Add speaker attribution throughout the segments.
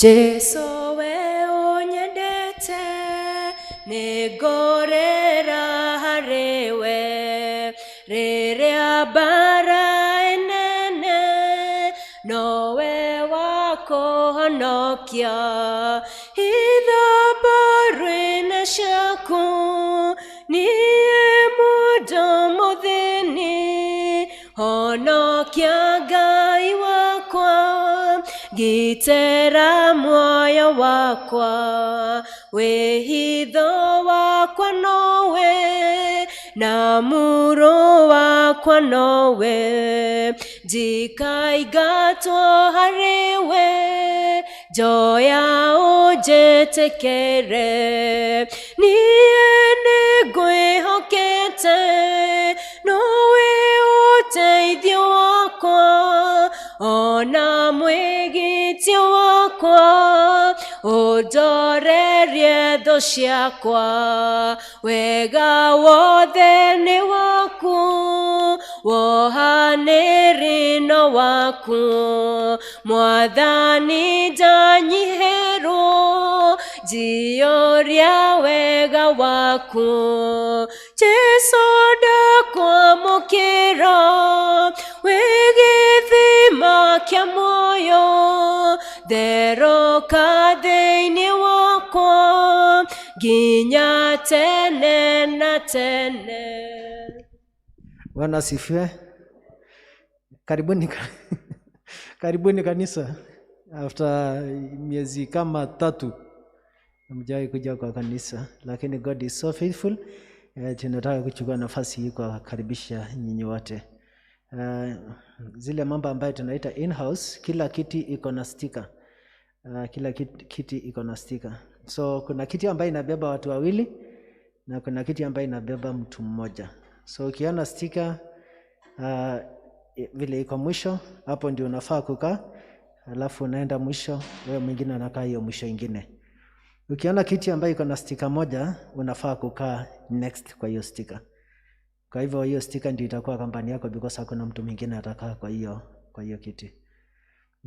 Speaker 1: Jesu we ũnyendete, nĩngorera harĩwe rĩrĩa mbara ĩnene, nowe wakũhonokia. Hitha mbaru-inĩ ciaku, niĩ mũndũ mũthĩni, honokia Ngai wakwa, ngitĩra muoyo wakwa. Wĩhitho wakwa nowe, na muro wakwa nowe, ndikaingatwo harĩwe, njoya ũnjĩtĩkĩre. Niĩ nĩngwĩhokete, nowe ũteithio wakwa, ona mwĩgitio wakwa, ũndorerie thũ ciakwa. Wega wothe nĩ waku, wohanĩri no waku, Mwathani ndanyihĩrwo, njiyũria wega waku. Jesu ndakwamũkĩra, wĩ gĩthima kĩa muoyo, therũka thĩinĩ wakwa nginya tene na tene.
Speaker 2: Bwana asifiwe. Karibuni, karibuni kanisa. After miezi kama 3 hamjawahi kuja kwa kanisa, lakini God is so faithful. Tunataka kuchukua nafasi hii kuwakaribisha nyinyi wote. Zile mambo ambayo tunaita in-house, kila kiti iko na sticker. Kila kiti iko na sticker. So kuna kiti ambayo inabeba watu wawili na kuna kiti ambayo inabeba mtu mmoja. So ukiona sticker vile iko mwisho, hapo ndio unafaa kukaa, alafu unaenda mwisho, wewe mwingine anakaa hiyo mwisho ingine. Ukiona kiti ambayo iko na sticker moja, unafaa kukaa next kwa hiyo sticker. Kwa hivyo hiyo sticker ndio itakuwa kampani yako, because hakuna mtu mwingine atakaa kwa hiyo kiti.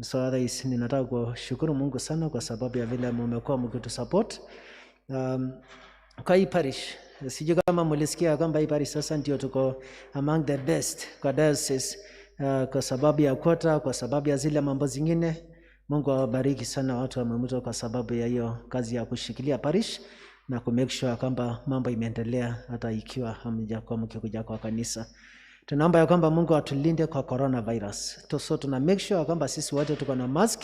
Speaker 2: So otherwise, ninataka kushukuru Mungu sana kwa sababu ya vile mmekuwa mkitusupport. Kwa hii parish, sijui kama mlisikia kwamba hii parish sasa ndio tuko among the best kwa diocese Kwa sababu ya quota, kwa sababu ya zile mambo zingine. Mungu awabariki sana watu wa Mwimuto kwa sababu ya hiyo kazi ya kushikilia parish na ku make sure kwamba mambo imeendelea hata ikiwa hamjakuwa mkikuja kwa kanisa. Tunaomba ya kwamba Mungu atulinde kwa coronavirus. So tuna make sure kwamba sisi wote tuko na mask,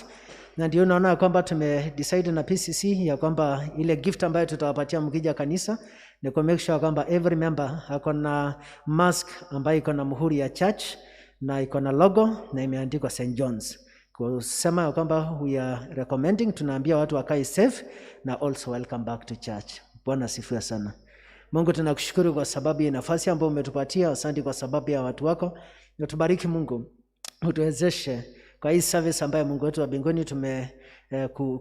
Speaker 2: na ndio unaona kwamba tume decide na PCC ya kwamba ile gift ambayo tutawapatia mkija kanisa ni ku make sure kwamba every member ako na mask ambayo iko na muhuri ya church na iko na logo na imeandikwa St. John's. Kusema ya kwamba we are recommending, tunaambia watu wakae safe na also welcome back to church. Bwana asifiwe sana. Mungu tunakushukuru kwa sababu ya nafasi ambayo umetupatia. Asante kwa sababu ya watu wako. Utubariki Mungu, utuwezeshe kwa hii service ambayo Mungu wetu wa mbinguni tume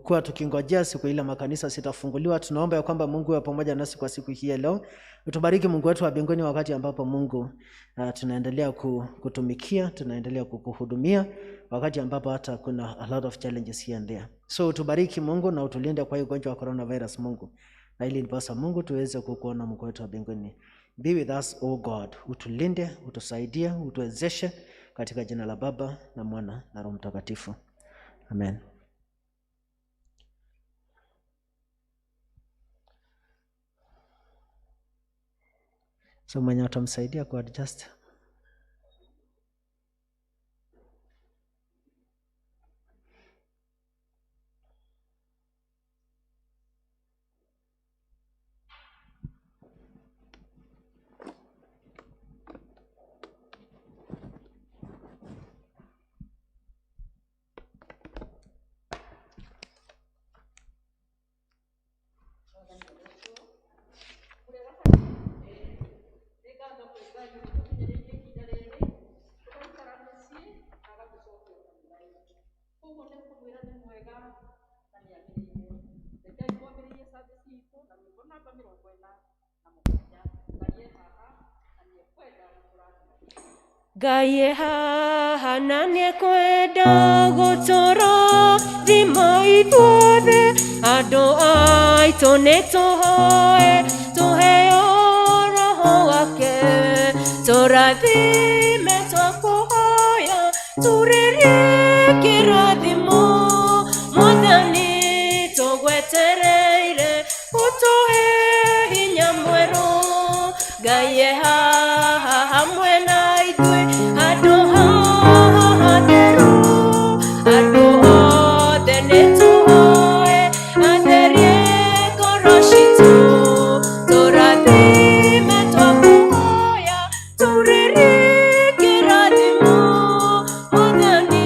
Speaker 2: kuwa tukingojea siku ile makanisa sitafunguliwa. Tunaomba ya kwamba Mungu awe pamoja nasi kwa siku hii ya leo. Utubariki Mungu wetu wa mbinguni wakati ambapo Mungu tunaendelea kutumikia, tunaendelea kukuhudumia wakati ambapo hata kuna a lot of challenges here and there. So utubariki Mungu na utulinde kwa ugonjwa wa coronavirus Mungu. Na ili ndiposa Mungu tuweze kukuona Mungu wetu wa mbinguni. Be with us, O God. Utulinde, utusaidie, utuwezeshe katika jina la Baba na Mwana na Roho Mtakatifu. Amen. So mwenye atamsaidia ku adjust.
Speaker 1: Ngai haha na nĩekwenda gũtũrathima ithuothe, andũ aitũ nĩtũhoe tũheo Roho wake, tũrathime twakũhoya tũrĩrie kĩrathimo, Mwathani tũgwetereire ũtũhe hinya mwerũ. Ngai e haha hamwe na ithuĩ, handũ haha hatheru, andũ othe nĩtũhoe atherie ngoro citũ, tũrathime twakũhoya tũrĩrie kĩrathimo, Mwathani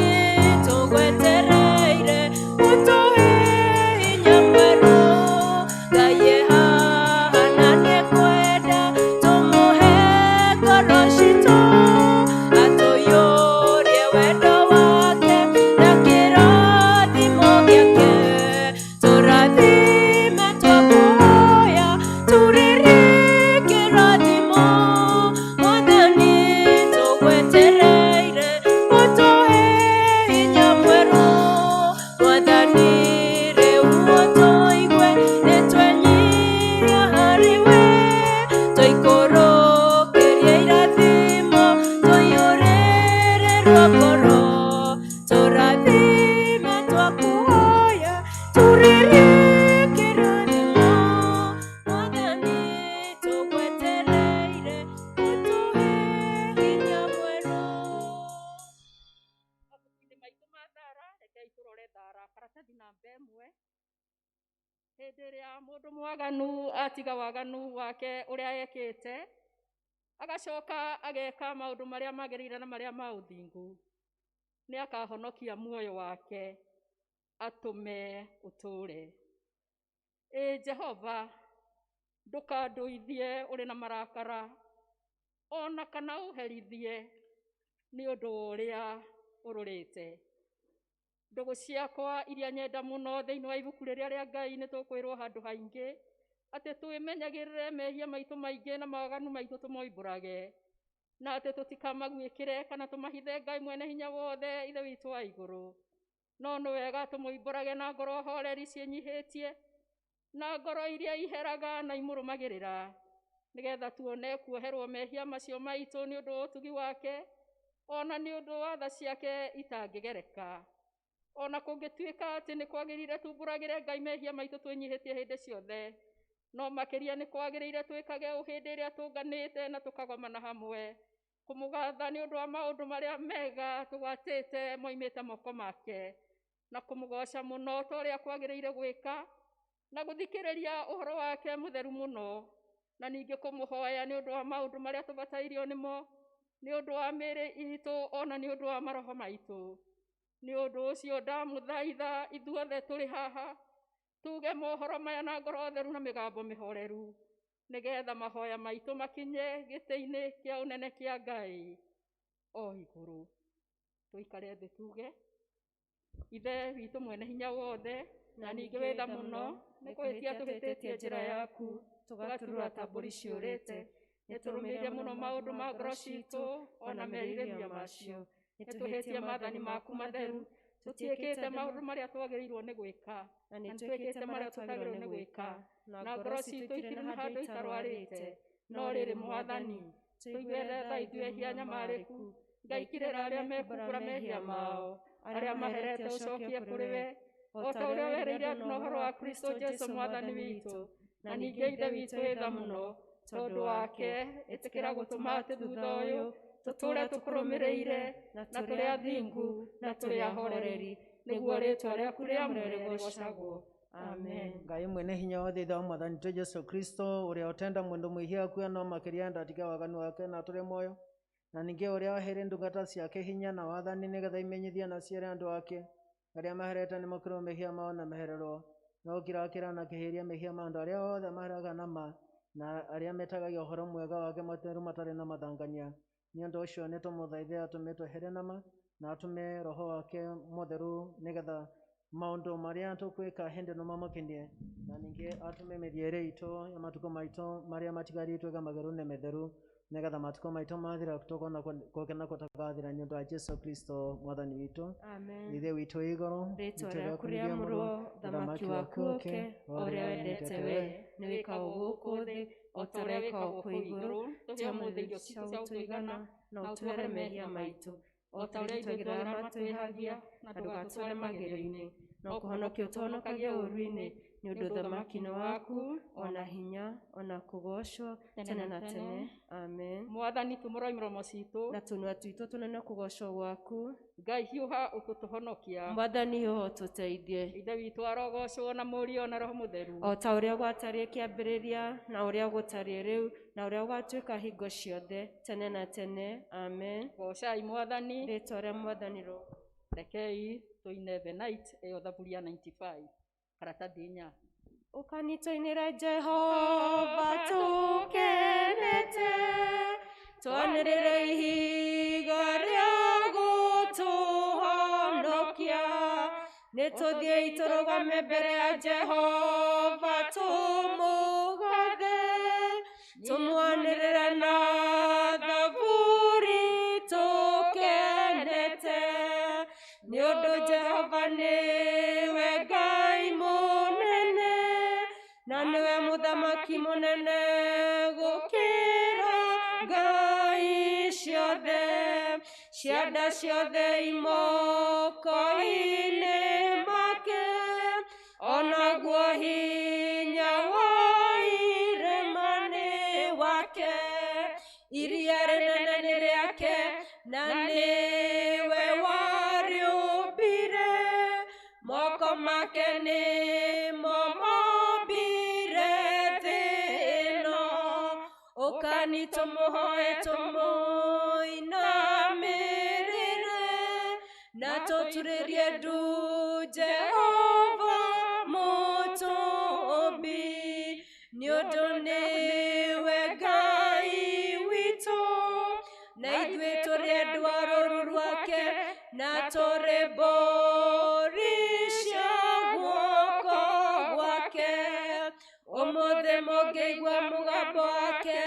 Speaker 1: tũgwetereire ũtũhe hinya mwerũ. Ngai e haha na nĩekwenda tũmũhe ngoro citũ, atũiyũrie wendo wake na kĩrathimo gĩake, tũrathime twakũhoya tũrĩrie kĩrathimo, Mwathani tũgwetereire ũtũhe hinya mwerũ. Mwathani rĩu ũtũigue nĩtwenyihia harĩ we, tũikũrũkĩrie irathimo tũiyũrĩrĩrwo ngoro, tũrathime twakũhoya tũrĩrie kĩrathimo, Mwathani tũgwetereire ũtũhe hinya mwerũ.
Speaker 3: Mabuku-inĩ maitũ ma thara, rekei tũrore thara karatathi namba 1. Hĩndĩ ĩrĩa mũndũ mwaganu atiga waganu wake ũrĩa ekĩte, agacoka ageka maũndũ marĩa magĩrĩire na marĩa ma ũthingu, nĩ akahonokia muoyo wake atũme ũtũũre. Ĩ Jehova, ndũkandũithie ũrĩ na marakara, ona kana ũherithie nĩ ũndũ wa ũrĩa ũrũrĩte. Ndũgũ ciakwa iria nyenda mũno thĩinĩ wa ibuku rĩrĩa rĩa Ngai nĩ tũkwĩrwo handũ haingĩ atĩ twĩmenyagĩrĩre mehia maitũ maingĩ na mawaganu maitũ tũmoimbũrage, na atĩ tũtikamaguĩkĩre kana tũmahithe Ngai mwene hinya wothe Ithe witũ wa igũrũ. No nĩ wega tũmoimbũrage na ngoro horeri ciĩnyihĩtie, na ngoro iria iheraga na imũrũmagĩrĩra, nĩgetha tuone kuoherwo mehia macio maitũ nĩ ũndũ wa ũtugi wake, Ona nĩ ũndũ wa tha ciake itangĩgereka. Ona kũngĩtuĩka atĩ nĩ kwagĩrĩire tumbũragĩre Ngai mehia maitũ twĩnyihĩtie hĩndĩ ciothe, no makĩria nĩ kwagĩrĩire twĩkage ũũ hĩndĩ ĩrĩa tũnganĩte na tũkagomana hamwe, kũmũgatha nĩ ũndũ wa maũndũ marĩa mega tũgwatĩte moimĩte moko make, na kũmũgoca mũno ta ũrĩa kwagĩrĩire gwĩka, na gũthikĩrĩria ũhoro wake mũtheru mũno, na ningĩ kũmũhoya nĩ ũndũ wa maũndũ marĩa tũbatairio nĩmo, nĩ ũndũ wa mĩĩrĩ itũ ona nĩ ũndũ wa maroho maitũ. Nĩ ũndũ ũcio ndamũthaitha ithuothe tũrĩ haha tuge mohoro maya na ngoro theru na mĩgambo mĩhoreru, nĩgetha mahoya maitũ makinye gĩtĩ-inĩ kĩa ũnene kĩa Ngai o igũrũ. Tũikare thĩ tuge, Ithe witũ mwene hinya wothe, na ningĩ wĩ tha mũno, nĩ kũhĩtia tũhĩtĩtie njĩra yaku, tũgaturura ta mbũri ciũrĩte. Nĩ tũrũmĩrĩire mũno maũndũ ma ngoro citũ ona merirĩria macio. Nĩ tũhĩtie maathani maku matheru, tũtiĩkĩte maũndũ marĩa twagĩrĩirwo nĩ gwĩka,
Speaker 1: Na
Speaker 3: na
Speaker 1: nĩ
Speaker 3: nĩ
Speaker 1: twĩkĩte
Speaker 3: twĩkĩte
Speaker 1: marĩa
Speaker 3: marĩa
Speaker 1: twagĩrĩirwo
Speaker 3: tũtagĩrĩirwo
Speaker 1: nĩ
Speaker 3: nĩ
Speaker 1: gwĩka,
Speaker 3: gwĩka,
Speaker 1: na
Speaker 3: na
Speaker 1: ngoro
Speaker 3: ngoro
Speaker 1: citũ
Speaker 3: citũ
Speaker 1: itirĩ
Speaker 3: itirĩ
Speaker 1: na
Speaker 3: na
Speaker 1: handũ
Speaker 3: handũ
Speaker 1: itarwarĩte.
Speaker 3: itarwarĩte.
Speaker 1: No
Speaker 3: No
Speaker 1: rĩrĩ
Speaker 3: rĩrĩ
Speaker 1: Mwathani,
Speaker 3: Mwathani,
Speaker 1: tũiguĩre
Speaker 3: tũiguĩre
Speaker 1: tha
Speaker 3: tha
Speaker 1: ithuĩ
Speaker 3: ithuĩ
Speaker 1: ehia
Speaker 3: ehia
Speaker 1: anyamarĩku.
Speaker 3: nyamarĩku.
Speaker 1: Ngai
Speaker 3: Ngai
Speaker 1: kirĩra
Speaker 3: kirĩra
Speaker 1: arĩa
Speaker 3: arĩa
Speaker 1: mekumbũra
Speaker 3: mekumbũra
Speaker 1: mehia
Speaker 3: mehia
Speaker 1: mao,
Speaker 3: mao,
Speaker 1: arĩa
Speaker 3: arĩa
Speaker 1: maherete
Speaker 3: maherete
Speaker 1: ũcokie
Speaker 3: ũcokie
Speaker 1: kũrĩ
Speaker 3: kũrĩ
Speaker 1: we,
Speaker 3: we,
Speaker 1: o
Speaker 3: o
Speaker 1: ta
Speaker 3: ta
Speaker 1: ũrĩa
Speaker 3: ũrĩa
Speaker 1: werire
Speaker 3: werĩire
Speaker 1: andũ
Speaker 3: andũ
Speaker 1: na
Speaker 3: na
Speaker 1: ũhoro
Speaker 3: ũhoro
Speaker 1: wa
Speaker 3: wa
Speaker 1: Kristo
Speaker 3: Kristo
Speaker 1: Jesu
Speaker 3: Jesu
Speaker 1: Mwathani
Speaker 3: Mwathani
Speaker 1: witũ.
Speaker 3: witũ.
Speaker 1: Na
Speaker 3: Na
Speaker 1: ningĩ
Speaker 3: ningĩ
Speaker 1: Ithe
Speaker 3: Ithe
Speaker 1: witũ
Speaker 3: witũ
Speaker 1: wĩ
Speaker 3: wĩ
Speaker 1: tha
Speaker 3: tha
Speaker 1: mũno,
Speaker 3: mũno,
Speaker 1: tondũ
Speaker 3: tondũ
Speaker 1: wake,
Speaker 3: wake,
Speaker 1: ĩtĩkĩra
Speaker 3: ĩtĩkĩra
Speaker 1: gũtũma
Speaker 3: gũtũma
Speaker 1: atĩ
Speaker 3: atĩ
Speaker 1: thutha
Speaker 3: thutha
Speaker 1: ũyũ
Speaker 3: ũyũ
Speaker 1: tũtũũre
Speaker 3: tũtũũre
Speaker 1: tũkũrũmĩrĩire,
Speaker 3: tũkũrũmĩrĩire,
Speaker 1: na
Speaker 3: na
Speaker 1: tũrĩ
Speaker 3: tũrĩ
Speaker 1: athingu,
Speaker 3: athingu,
Speaker 1: na
Speaker 3: na
Speaker 1: tũrĩ
Speaker 3: tũrĩ
Speaker 1: ahoreri,
Speaker 3: ahoreri,
Speaker 1: nĩguo
Speaker 3: nĩguo
Speaker 1: rĩĩtwa
Speaker 3: rĩĩtwa
Speaker 1: rĩaku
Speaker 3: rĩaku
Speaker 1: rĩamũre
Speaker 3: rĩamũre
Speaker 1: rĩgoocagwo.
Speaker 3: rĩgoocagwo.
Speaker 1: Amen.
Speaker 3: Amen.
Speaker 2: Ngai mwene hinya wothe Ithe wa Mwathani witũ Jesu Kristo, ũrĩa ũtenda mũndũ mwĩhia akue no makĩria enda atige waganu wake na atũre muoyo, na ningĩ ũrĩa waheire ndungata ciake hinya na wathani nĩgetha imenyithie na ciĩre andũ ake arĩa maherete nĩmokĩrwo mehia mao na mehererwo, no gũkirakĩra na kĩhĩria mehia ma andũ arĩa othe maheraga na ma na arĩa metagagia ũhoro mwega wake mũtheru matarĩ na mathangania. Nĩ ũndũ ũcio nĩtũmũthaithe atũme twehere na ma na atũme roho wake mũtheru nĩgetha maũndũ marĩa tũkwĩka hĩndĩ ĩno mamũkenie, na ningĩ atũme mĩthiĩre itũ ya matukũ maitũ marĩa matigarĩtwo ĩge mageru nĩ mĩtheru, nĩgetha matukũ maitũ mathira tũkona gũkena gũtagathira nĩ ũndũ wa Jesu Kristo Mwathani witũ.
Speaker 1: Amen.
Speaker 2: Ithe witũ wĩ igũrũ,
Speaker 1: Rĩĩtwa
Speaker 2: rĩĩtwa
Speaker 1: rĩaku
Speaker 2: rĩaku
Speaker 1: rĩamũrwo,
Speaker 2: nĩrĩamũrwo,
Speaker 1: ũthamaki
Speaker 2: ũthamaki
Speaker 1: waku
Speaker 2: waku
Speaker 1: ũũke,
Speaker 2: ũũke,
Speaker 1: o
Speaker 2: o
Speaker 1: ũrĩa
Speaker 2: ũrĩa
Speaker 1: wendete
Speaker 2: wendete
Speaker 1: we,
Speaker 2: we
Speaker 1: nĩ wĩkagwo gũkũ thĩ o ta ũrĩa wĩkagwo kũu igũrũ.
Speaker 3: Tũhe
Speaker 1: Tũhe
Speaker 3: ũmũthĩ
Speaker 1: ũmũthĩ
Speaker 3: irio
Speaker 1: irio
Speaker 3: citũ
Speaker 1: cia
Speaker 3: cia
Speaker 1: gũtũigana,
Speaker 3: gũtũigana,
Speaker 1: na
Speaker 3: na
Speaker 1: ũtuohere
Speaker 3: ũtuohere
Speaker 1: mehia
Speaker 3: mehia
Speaker 1: maitũ,
Speaker 3: maitũ,
Speaker 1: o
Speaker 3: o
Speaker 1: ta
Speaker 3: ta
Speaker 1: ũrĩa
Speaker 3: ũrĩa ithuĩ
Speaker 1: ithuĩ
Speaker 3: twagĩra
Speaker 1: twagĩra
Speaker 3: arĩa
Speaker 1: arĩa
Speaker 3: matwĩhagia,
Speaker 1: matwĩhagia,
Speaker 3: na
Speaker 1: na ndũgatware
Speaker 3: ndũgatũtware
Speaker 1: magerio-inĩ,
Speaker 3: magerio-inĩ,
Speaker 1: no
Speaker 3: no
Speaker 1: kũhonokia
Speaker 3: kũhonokia
Speaker 1: ũtũhonokagie
Speaker 3: ũtũhonokagie
Speaker 1: ũũru-inĩ,
Speaker 3: ũũru-inĩ,
Speaker 1: nĩ
Speaker 3: nĩ
Speaker 1: ũndũ
Speaker 3: ũndũ
Speaker 1: ũthamaki
Speaker 3: ũthamaki
Speaker 1: nĩ
Speaker 3: nĩ
Speaker 1: waku,
Speaker 3: waku,
Speaker 1: o na hinya, o na kũgoocwo
Speaker 3: tene
Speaker 1: tene
Speaker 3: na
Speaker 1: na
Speaker 3: tene.
Speaker 1: tene. Amen.
Speaker 3: Mwathani tumũra iromo citũ,
Speaker 1: Na tũnua twitũ tũnene kũgoocwo gwaku.
Speaker 3: Ngai hiũha ũtũtũhonokia.
Speaker 1: Mwathani hiũha ũtũteithie.
Speaker 3: Ithe witũ arogocwo na Mũriũ na Roho Mũtheru.
Speaker 1: O ta ũrĩa gwatariĩ kĩambĩrĩria, na ũrĩa gũtariĩ rĩu, na ũrĩa gũgatuĩka hingo ciothe, tene na tene. Amen.
Speaker 3: Gocai Mwathani.
Speaker 1: Rĩĩtwa rĩa Mwathani rĩ
Speaker 3: Rekei tũine The Night ĩyo thaburia 95 karatathi inya.
Speaker 1: Ũkani tũinĩre Jehova tũkenete, twanĩrĩre ihiga rĩa gũtũhonokia. Nĩ tũthiĩi tũrũgame mbere ya Jehova tũmũgathe, tũmwanĩrĩre na thaburi tũkenete. Nĩ ũndũ Jehova nĩwe Ngai mũnene, na nĩwe mũthamaki mũnene gũkĩra ngai ciothe. Cianda ciothe imoko-inĩ make, onaguo hinya wa irĩma nĩ wake. Iria rĩnene nĩ rĩake, na nĩwe warĩũmbire. Moko make nĩmo mombire thĩ ĩno. Ũkani tũmũhoe tũmũinamĩrĩre, na tũturĩrie ndu Jehova mũtũmbi. Nĩ ũndũ nĩwe Ngai witũ, na ithuĩ tũrĩ andũ a rũũru rwake, na tũrĩ mbũri cia guoko gwake. Ũmũthĩ mũngĩigua mũgambo wake,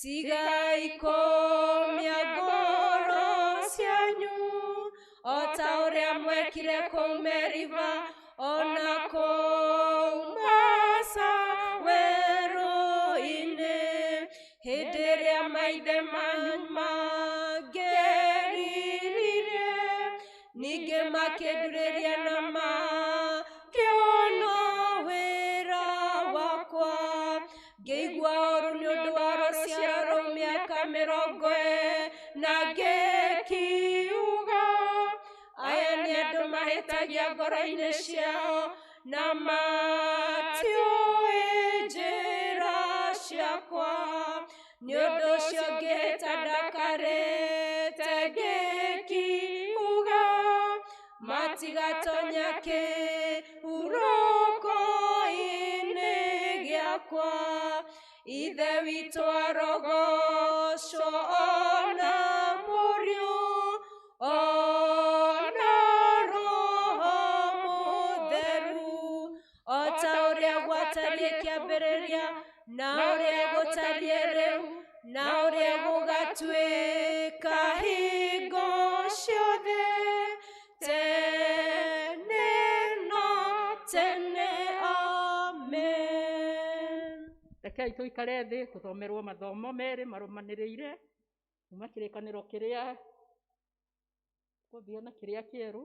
Speaker 1: tigai kũũmia ngoro cianyu, o ta ũrĩa mwekire kũu Meriba, o na kũu Masa werũ-inĩ, hĩndĩ ĩrĩa maithe manyu mangeririe. Ningĩ makĩndurĩria na makĩona wĩra wakwa. Ngĩigua ũũru nĩ ũndũ wa rũciaro rũu mĩaka 40, ngĩkiuga, aya nĩ andũ mahĩtagia ngoro-inĩ ciao, na matiũĩ njĩra ciakwa. Nĩ ũndũ ũcio ngĩhĩta ndakarĩte, ngĩkiuga, matigatonya kĩhurũko-inĩ gĩakwa. Ithe witũ arogocwo, ona Mũriũ, ona Roho Mũtheru, o ta ũrĩa gwatariĩ kĩambĩrĩria, na ũrĩa gũtariĩ rĩu, na ũrĩa gũgatuĩka hingo ciothe, tene na tene. Amen.
Speaker 3: Rekei tũikare thĩ tũthomerwo mathomo merĩ marũmanĩrĩire kuma kĩrĩkanĩro kĩrĩa kwambia na kĩrĩa kĩerũ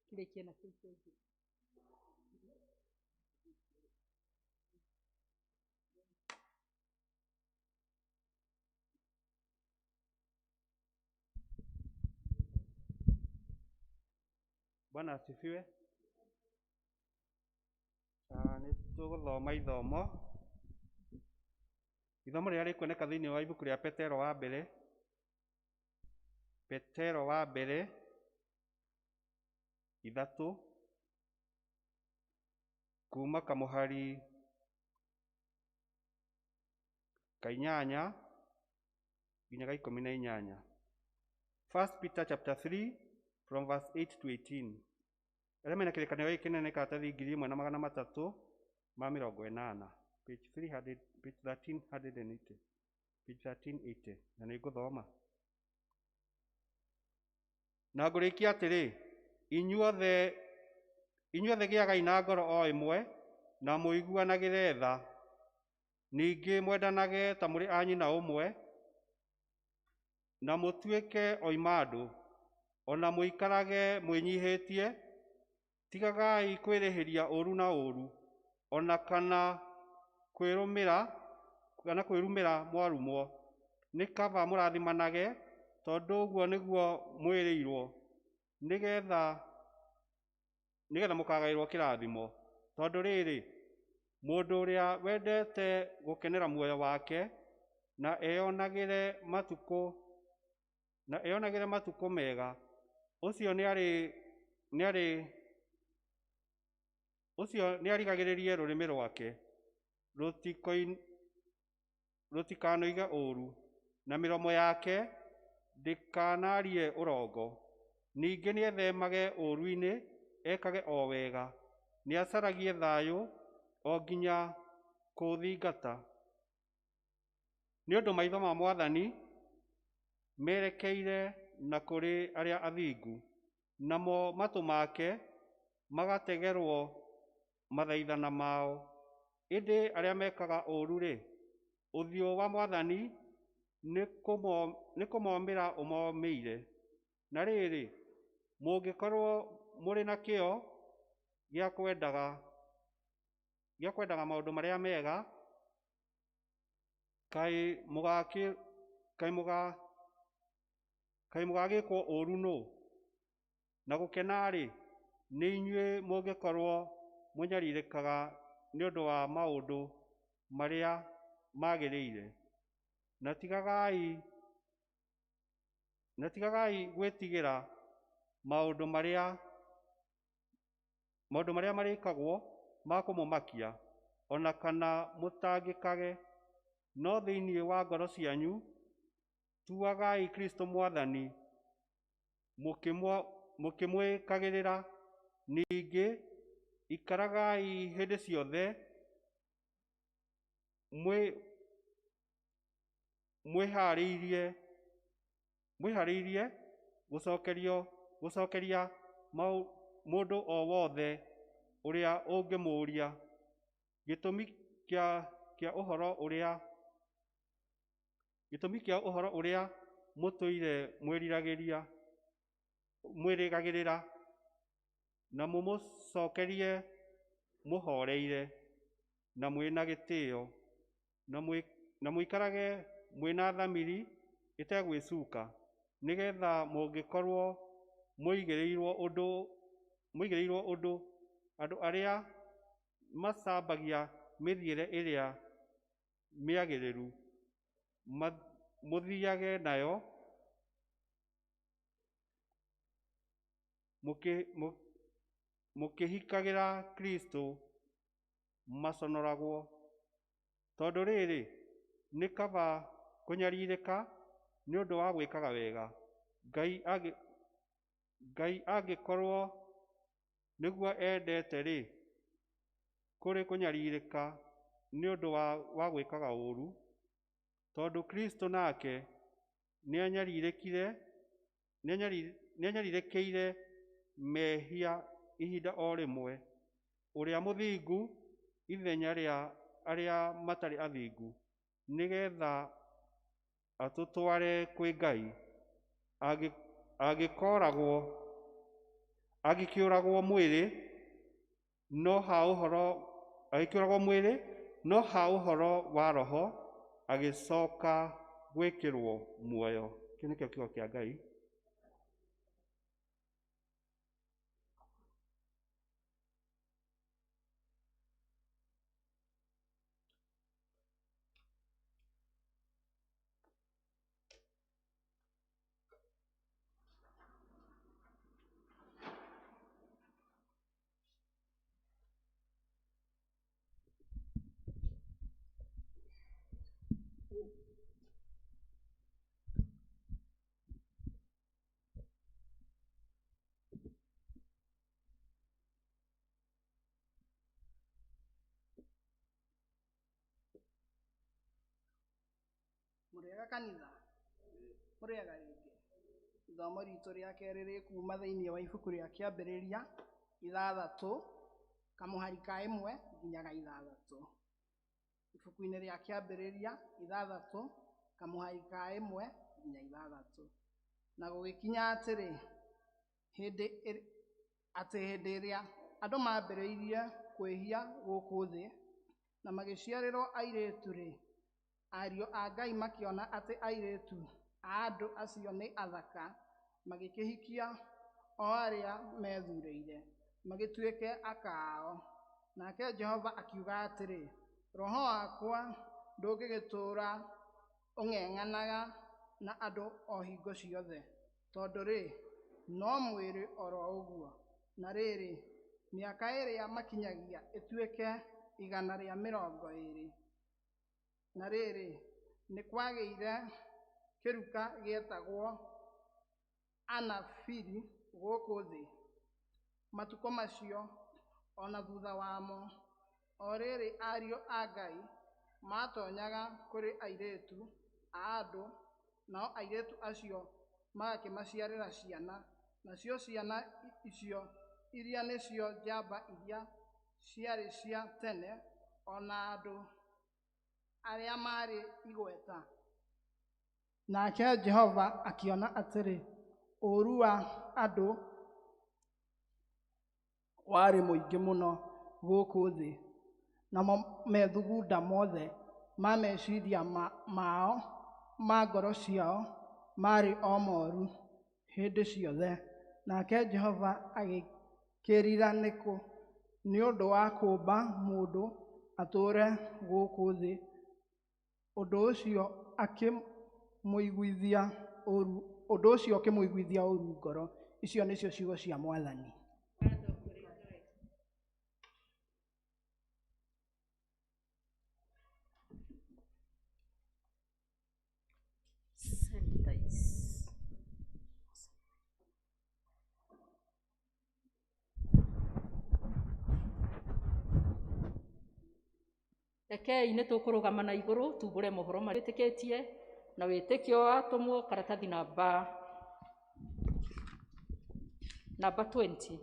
Speaker 3: kĩrĩkie na kĩu kĩngĩ.
Speaker 4: Bwana asifiwe. Nĩ tũgũthoma ithomo rĩrĩa rĩkuoneka thĩinĩ wa ibuku rĩa Petero wa mbere, Petero wa mbere 3, kuma kamũhari ka 8 nginya ga 18. First Peter chapter 3 from verse 8 to 18. Arĩa mena kĩrĩkanĩro gĩkĩ kĩnene karatathi 1380, page 300, page 1380, page 1380, na nĩ ngũthoma. Na ngũrĩkia atĩrĩ, inyuothe gĩagai na ngoro o ĩmwe, na mũiguanagĩre tha, ningĩ mwendanage ta mũrĩ a nyina ũmwe, na mũtuĩke oima andũ, ona mũikarage mwĩnyihĩtie. Tigagai kwĩrĩhĩria ũũru na ũũru, ona kana kwĩrumĩra mwarumwo. Nĩ kaba mũrathimanage, tondũ ũguo nĩguo mwĩrĩirwo, nĩgetha mũkagaĩrwo kĩrathimo. Tondũ rĩrĩ, mũndũ ũrĩa wendete gũkenera muoyo wake na eyonagĩre matukũ mega, ũcio nĩarigagĩrĩrie rũrĩmĩ rwake rũtikanoige ũũru, na mĩromo yake ndĩkanarie ũrongo. Ningĩ nĩethemage ũũru-inĩ, ekage o wega, nĩacaragie thayũ o nginya kũũthingata. Nĩ ũndũ maitho ma Mwathani merekeire na kũrĩ arĩa athingu, namo matũ make magategerwo mathaithana mao. Ĩndĩ arĩa mekaga ũũru-rĩ, ũthiũ wa Mwathani nĩ kũmomĩra ũmomĩire. Na rĩrĩ, mũngĩkorwo mũrĩ na kĩyo gĩa kwendaga maũndũ marĩa mega, kaĩ mũgagĩkwo ũũru nũ? Na gũkena-rĩ, nĩ inyuĩ mũngĩkorwo mũnyarirĩkaga nĩ ũndũ wa maũndũ marĩa magĩrĩire. Na tigagai gwĩtigĩra maũndũ marĩa marĩkagwo ma kũmũmakia, ona kana mũtangĩkage, no thĩinĩ wa ngoro cianyu tuagai Kristo Mwathani, mũkĩmwĩkagĩrĩra. Ningĩ ikaragai hĩndĩ ciothe mwĩharĩirie gũcokeria mũndũ o wothe ũrĩa ũngĩmũũria gĩtũmi kĩa ũhoro ũrĩa mũtũire mwĩrĩgagĩrĩra. Na mũmũcokerie mũhoreire na mwĩna gĩtĩo, na mũikarage mwĩna thamiri ĩtegwĩcuka, nĩgetha mũngĩkorwo mũigĩrĩirwo ũndũ andũ arĩa macambagia mĩthiĩre ĩrĩa mĩagĩrĩru mũthiage nayo mũkĩhikagĩra Kristũ maconoragwo. Tondũ rĩrĩ, nĩ kaba kũnyarirĩka nĩ ũndũ wa gwĩkaga wega, Ngai angĩkorwo nĩguo endete-rĩ, kũrĩ kũnyarirĩka nĩ ũndũ wa gwĩkaga ũũru. Tondũ Kristũ nake nĩanyarirĩkĩire mehia ihinda o rĩmwe, ũrĩa mũthingu ithenya rĩa arĩa matarĩ athingu, nĩgeetha atũtware kwĩ Ngai. Angĩkĩũragwo mwĩrĩ, no ha ũhoro wa roho agĩcooka gwĩkĩrwo muoyo. Kĩu nĩkĩo kiugo kĩa Ngai.
Speaker 5: Mũrĩega kanitha, mũrĩega rĩngĩ. Ithomo ritũ rĩa kerĩ rĩkuma thĩinĩ wa ibuku rĩa Kĩambĩrĩria 6 kamũhari ka 1 nginya ga 6. Ibuku-inĩ rĩa Kĩambĩrĩria 6 kamũhari ka 1 nginya 6. Na gũgĩkinya atĩrĩ, hĩndĩ ĩrĩa andũ mambĩrĩirie kwĩhia gũkũ thĩ na magĩciarĩrwo airĩtu-rĩ, ariũ a Ngai makĩona atĩ airĩtu a andũ acio nĩ athaka, magĩkĩhikia o arĩa methurĩire magĩtuĩke aka ao. Nake Jehova akiuga atĩrĩ, roho wakwa ndũngĩgĩtũũra ũng'eng'anaga na andũ o hingo ciothe, tondũ rĩ, no mwĩrĩ oro ũguo. Na rĩrĩ, mĩaka ĩrĩa makinyagia ĩtuĩke 120. Na rĩrĩ, nĩ kwagĩire kĩruka gĩetagwo Anafili gũkũ thĩ matukũ macio, ona thutha wamo. O rĩrĩ ariũ a Ngai matonyaga kũrĩ airĩtu a andũ, nao airĩtu acio magakĩmaciarĩra ciana. Nacio ciana icio iria nĩcio njamba iria ciarĩ cia tene, ona andũ arĩa marĩ igweta. Nake Jehova akiona atĩrĩ, ũũru wa andũ warĩ mũingĩ mũno gũkũ thĩ, namo methugunda mothe ma meciria mao ma ngoro ciao marĩ o moru hĩndĩ ciothe. Nake Jehova agĩkĩrira nĩ ũndũ wa kũũmba mũndũ atũũre gũkũ thĩ, ũndũ ũcio ũkĩmũiguithia ũũru ngoro. Icio nĩcio ciugo cia Mwathani.
Speaker 3: Sanitize. Rekei nĩ tũkũrũgama na igũrũ tumbũre mohoro marĩa wĩtĩkĩtie na wĩtĩkio wa atũmwo karatathi namba 20.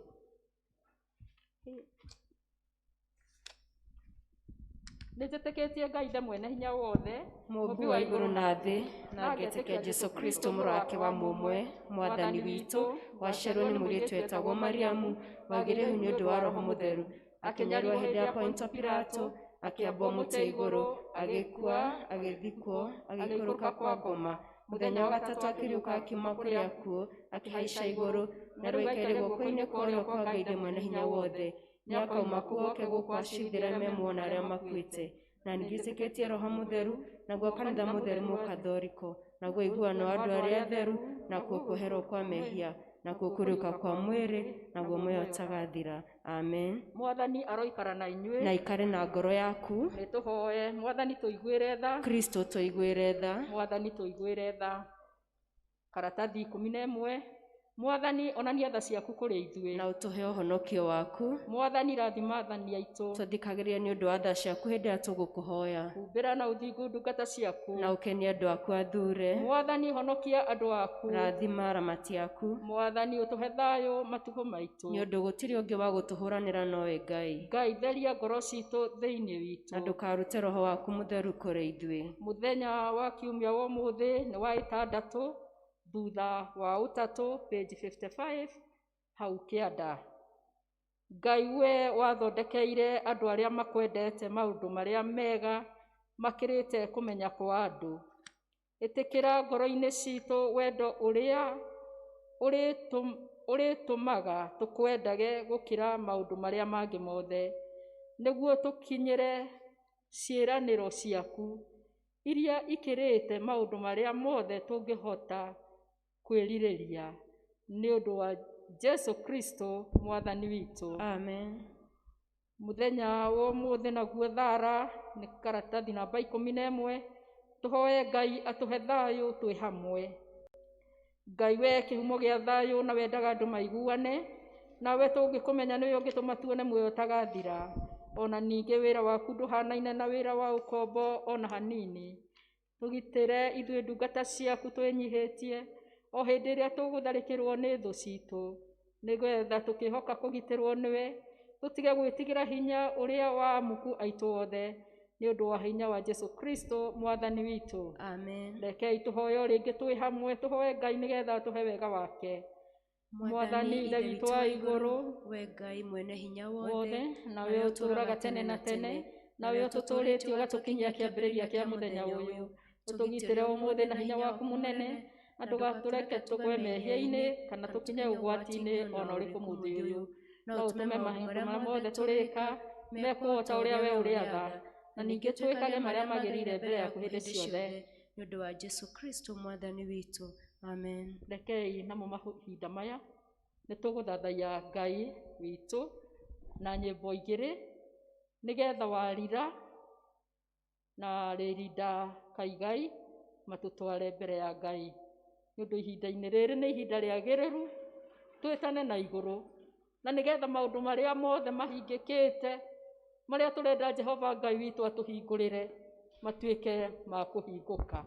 Speaker 3: Nĩnjĩtĩkĩtie Ngai Ithe mwene hinya wothe,
Speaker 1: Mũũmbi wa igũrũ na thĩ, na ngetĩkia Jesũ Kristo mũrũ wake wa mũmwe, Mwathani witũ, waciarirwo nĩ mũirĩtu wetagwo Mariamu, wagĩire ihu nĩ ũndũ wa Roho Mũtheru, akĩnyarirwo hĩndĩ ya Ponto Pilato, akĩambwo mũtĩ igũrũ, agĩkua, agĩthikwo, agĩikũrũka kwa ngoma. Mũthenya wa gatatũ akĩriũka akiuma kũrĩ akuũ, akĩhaica igũrũ, na rĩu aikaire guoko-inĩ kwa ũrĩo kwa Ngai Ithe mwene hinya wothe. Nĩakauma kuo oke gũkũ acirithĩre arĩa me muoyo na arĩa makuĩte. Na ningĩ Roho Mũtheru, naguo kanitha mũtheru mũkathoriko, naguo ũiguano wa andũ arĩa atheru, nakuo kuoherwo kwa mehia, nakuo kũriũka kwa mwĩrĩ, naguo muoyo ũtagathira. Amen.
Speaker 3: Mwathani aroikara na inyuĩ.
Speaker 1: Na ikare na ngoro yaku.
Speaker 3: Nĩtũhoe. Mwathani tũiguĩre tha.
Speaker 1: Kristo tũiguĩre tha.
Speaker 3: Mwathani tũiguĩre tha. Karatathi 11. Mwathani onania tha ciaku kũrĩ ithuĩ.
Speaker 1: Na ũtũhe ũhonokio waku.
Speaker 3: Mwathani rathima athani aitũ.
Speaker 1: Tũthikagĩrĩrie nĩ ũndũ wa tha ciaku hĩndĩ ĩrĩa tũgũkũhoya.
Speaker 3: Humbĩra na ũthingu ndungata ciaku.
Speaker 1: Na ũkenie andũ aku athure.
Speaker 3: Mwathani honokia andũ aku.
Speaker 1: Rathima aramati aku.
Speaker 3: Mwathani ũtũhe thayũ matukũ maitũ.
Speaker 1: Nĩ ũndũ gũtirĩ ũngĩ wa gũtũhũranĩra nowe Ngai.
Speaker 3: Ngai theria ngoro citũ thĩinĩ witũ.
Speaker 1: Na ndũkarute roho waku mũtheru kũrĩ ithuĩ.
Speaker 3: Mũthenya wa kiumia wa ũmũthĩ nĩ wa ĩtandatũ thutha wa ũtatũ, page 55 hau kĩanda. Ngai we wathondekeire andũ arĩa makwendete maũndũ marĩa mega makĩrĩte kũmenya kwa andũ. Ĩtĩkĩra ngoro-inĩ citũ wendo ũrĩa ũrĩtũmaga tũkwendage gũkĩra maũndũ marĩa mangĩ mothe, nĩguo tũkinyĩre ciĩranĩro ciaku iria ikĩrĩte maũndũ marĩa mothe tũngĩhota kwĩrirĩria, nĩ ũndũ wa Jesũ Kristo Mwathani witũ.
Speaker 1: Amen.
Speaker 3: Mũthenya wa ũmũthĩ naguo thara nĩ karatathi namba 11. Tũhoe Ngai atũhe thayũ twĩ hamwe. Ngai we kĩhumo gĩa thayũ na wendaga andũ maiguane, nawe tũngĩkũmenya nĩwe ũngĩtũma tuone muoyo ũtagathira. Ona ningĩ wĩra waku ndũhanaine na wĩra wa ũkombo ona hanini. Tũgitĩre ithuĩ ndungata ciaku twĩnyihĩtie o hĩndĩ ĩrĩa tũgũtharĩkĩrwo nĩ thũ citũ, nĩgetha tũkĩhoka kũgitĩrwo nĩwe, tũtige gwĩtigĩra hinya ũrĩa wa amuku aitũ othe, nĩ ũndũ wa hinya wa Jesũ Kristo Mwathani witũ.
Speaker 1: Amen.
Speaker 3: Rekei tũhoe o rĩngĩ twĩ hamwe, tũhoe Ngai nĩgetha atũhe wega wake. Mwathani Ithe witũ wa igũrũ,
Speaker 1: we Ngai mwene hinya
Speaker 3: wothe, nawe ũtũũraga tene na tene, nawe ũtũtũũrĩtie ũgatũkinyia kĩambĩrĩria kĩa mũthenya ũyũ, ũtũgitĩre ũmũthĩ na hinya waku mũnene, na ndũgatũreke tũgwe mehia-inĩ kana tũkinye ũgwati-inĩ ona ũrĩkũ mũthĩ ũyũ. No ũtũme maũndũ marĩa mothe tũrĩka mekwo o ta ũrĩa we ũrĩatha, na ningĩ twĩkage marĩa magĩrĩire mbere yaku hĩndĩ ciothe,
Speaker 1: nĩ ũndũ wa Jesũ Kristo Mwathani witũ. Amen.
Speaker 3: Rekei namo mahinda maya nĩ tũgũthathaiya Ngai witũ na nyĩmbo igĩrĩ, nĩgetha warira na rĩrinda Kaigai matũtware mbere ya Ngai. Nĩ ũndũ ihinda-inĩ rĩrĩ nĩ ihinda rĩagĩrĩru twĩtane na igũrũ, na nĩgetha maũndũ marĩa mothe mahingĩkĩte marĩa tũrenda Jehova Ngai witũ atũhingũrĩre matuĩke ma kũhingũka.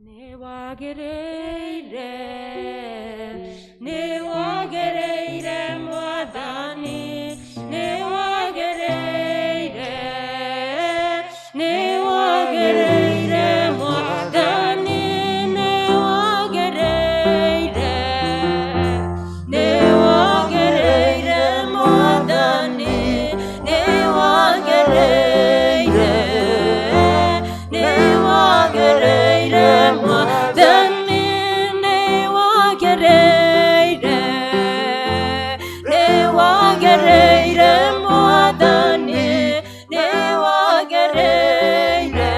Speaker 1: Nĩ wagĩrĩire, nĩ wagĩrĩire Mwathani, nĩ wagĩrĩire, nĩ wagĩrĩire Mwathani, nĩ wagĩrĩire, nĩ wagĩrĩire Mwathani, nĩ wagĩrĩire, nĩ wagĩrĩire Mwathani, nĩ wagĩrĩire, nĩ wagĩrĩire Mwathani, nĩ wagĩrĩire,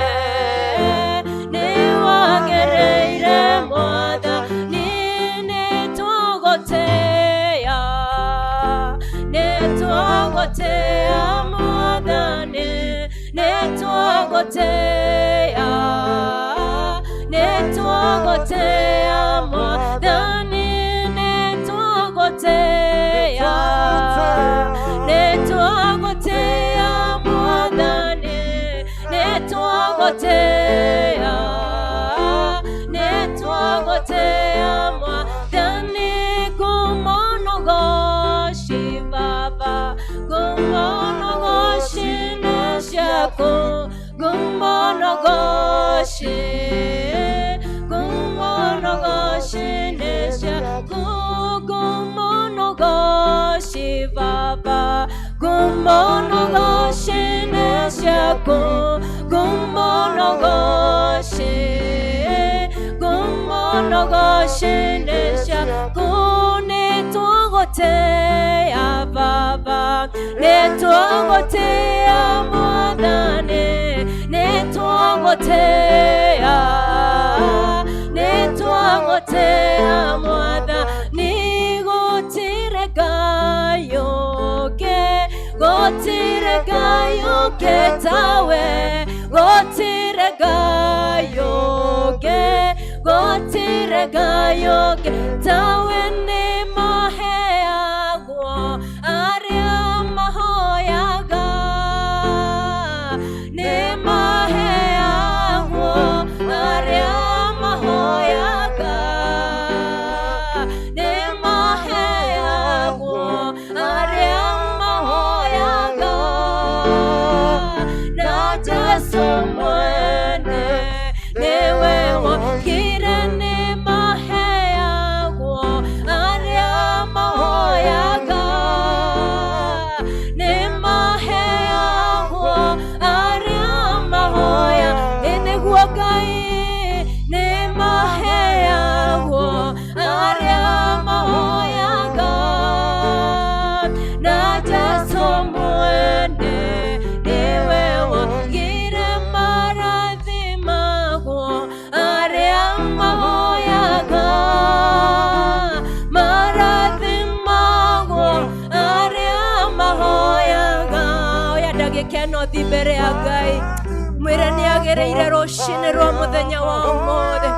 Speaker 1: nĩ wagĩrĩire Mwathani, nĩ tũgũtĩĩa, nĩ tũgũtĩĩa Mwathani, nĩ tũgũtĩĩa, nĩ tũgũtĩĩa Mwathani, nĩ tũgũtĩĩa, nĩ tũgũtĩĩa Mwathani, nĩ tũgũtĩĩa, nĩ tũgũtĩĩa Mwathani, ngumo na ũgoci Baba, ngumo na ũgoci ciaku ngumo na ũgoci ngumo na ũgoci nĩ ciaku ngumo na ũgoci baba ngumo na ũgoci nĩ ciaku ngumo na ũgoci ngumo na ũgoci nĩ ciaku nĩtũgũtĩa baba nĩtũgũtĩa mwathani nĩtũgũtĩa nĩtũgũtĩa mwathani gũtirĩ Ngai ũngĩ gũtirĩ Ngai ũngĩ tawe gũtirĩ Ngai ũngĩ gũtirĩ Ngai ũngĩ tawe nĩ maheagwo arĩa mahoyaga nĩ maheagwo arĩa mahoyaga nĩ maheagwo arĩa mahoyaga na Jesu mwene nĩwe wokire nĩ maheagwo arĩa mahoyaga nĩ maheagwo arĩa mahoya ĩ nĩguo Ngai nĩ maheagwo arĩa mahoyaga na Jesu mwene nĩwe wogire marathimagwo arĩa mahoyaga marathimagwo arĩa mahoyaga oya ndagĩka ĩno thi mbere ya Ngai mwĩre nĩ agĩrĩire rũcinĩ rwa mũthenya wa ũmũthĩ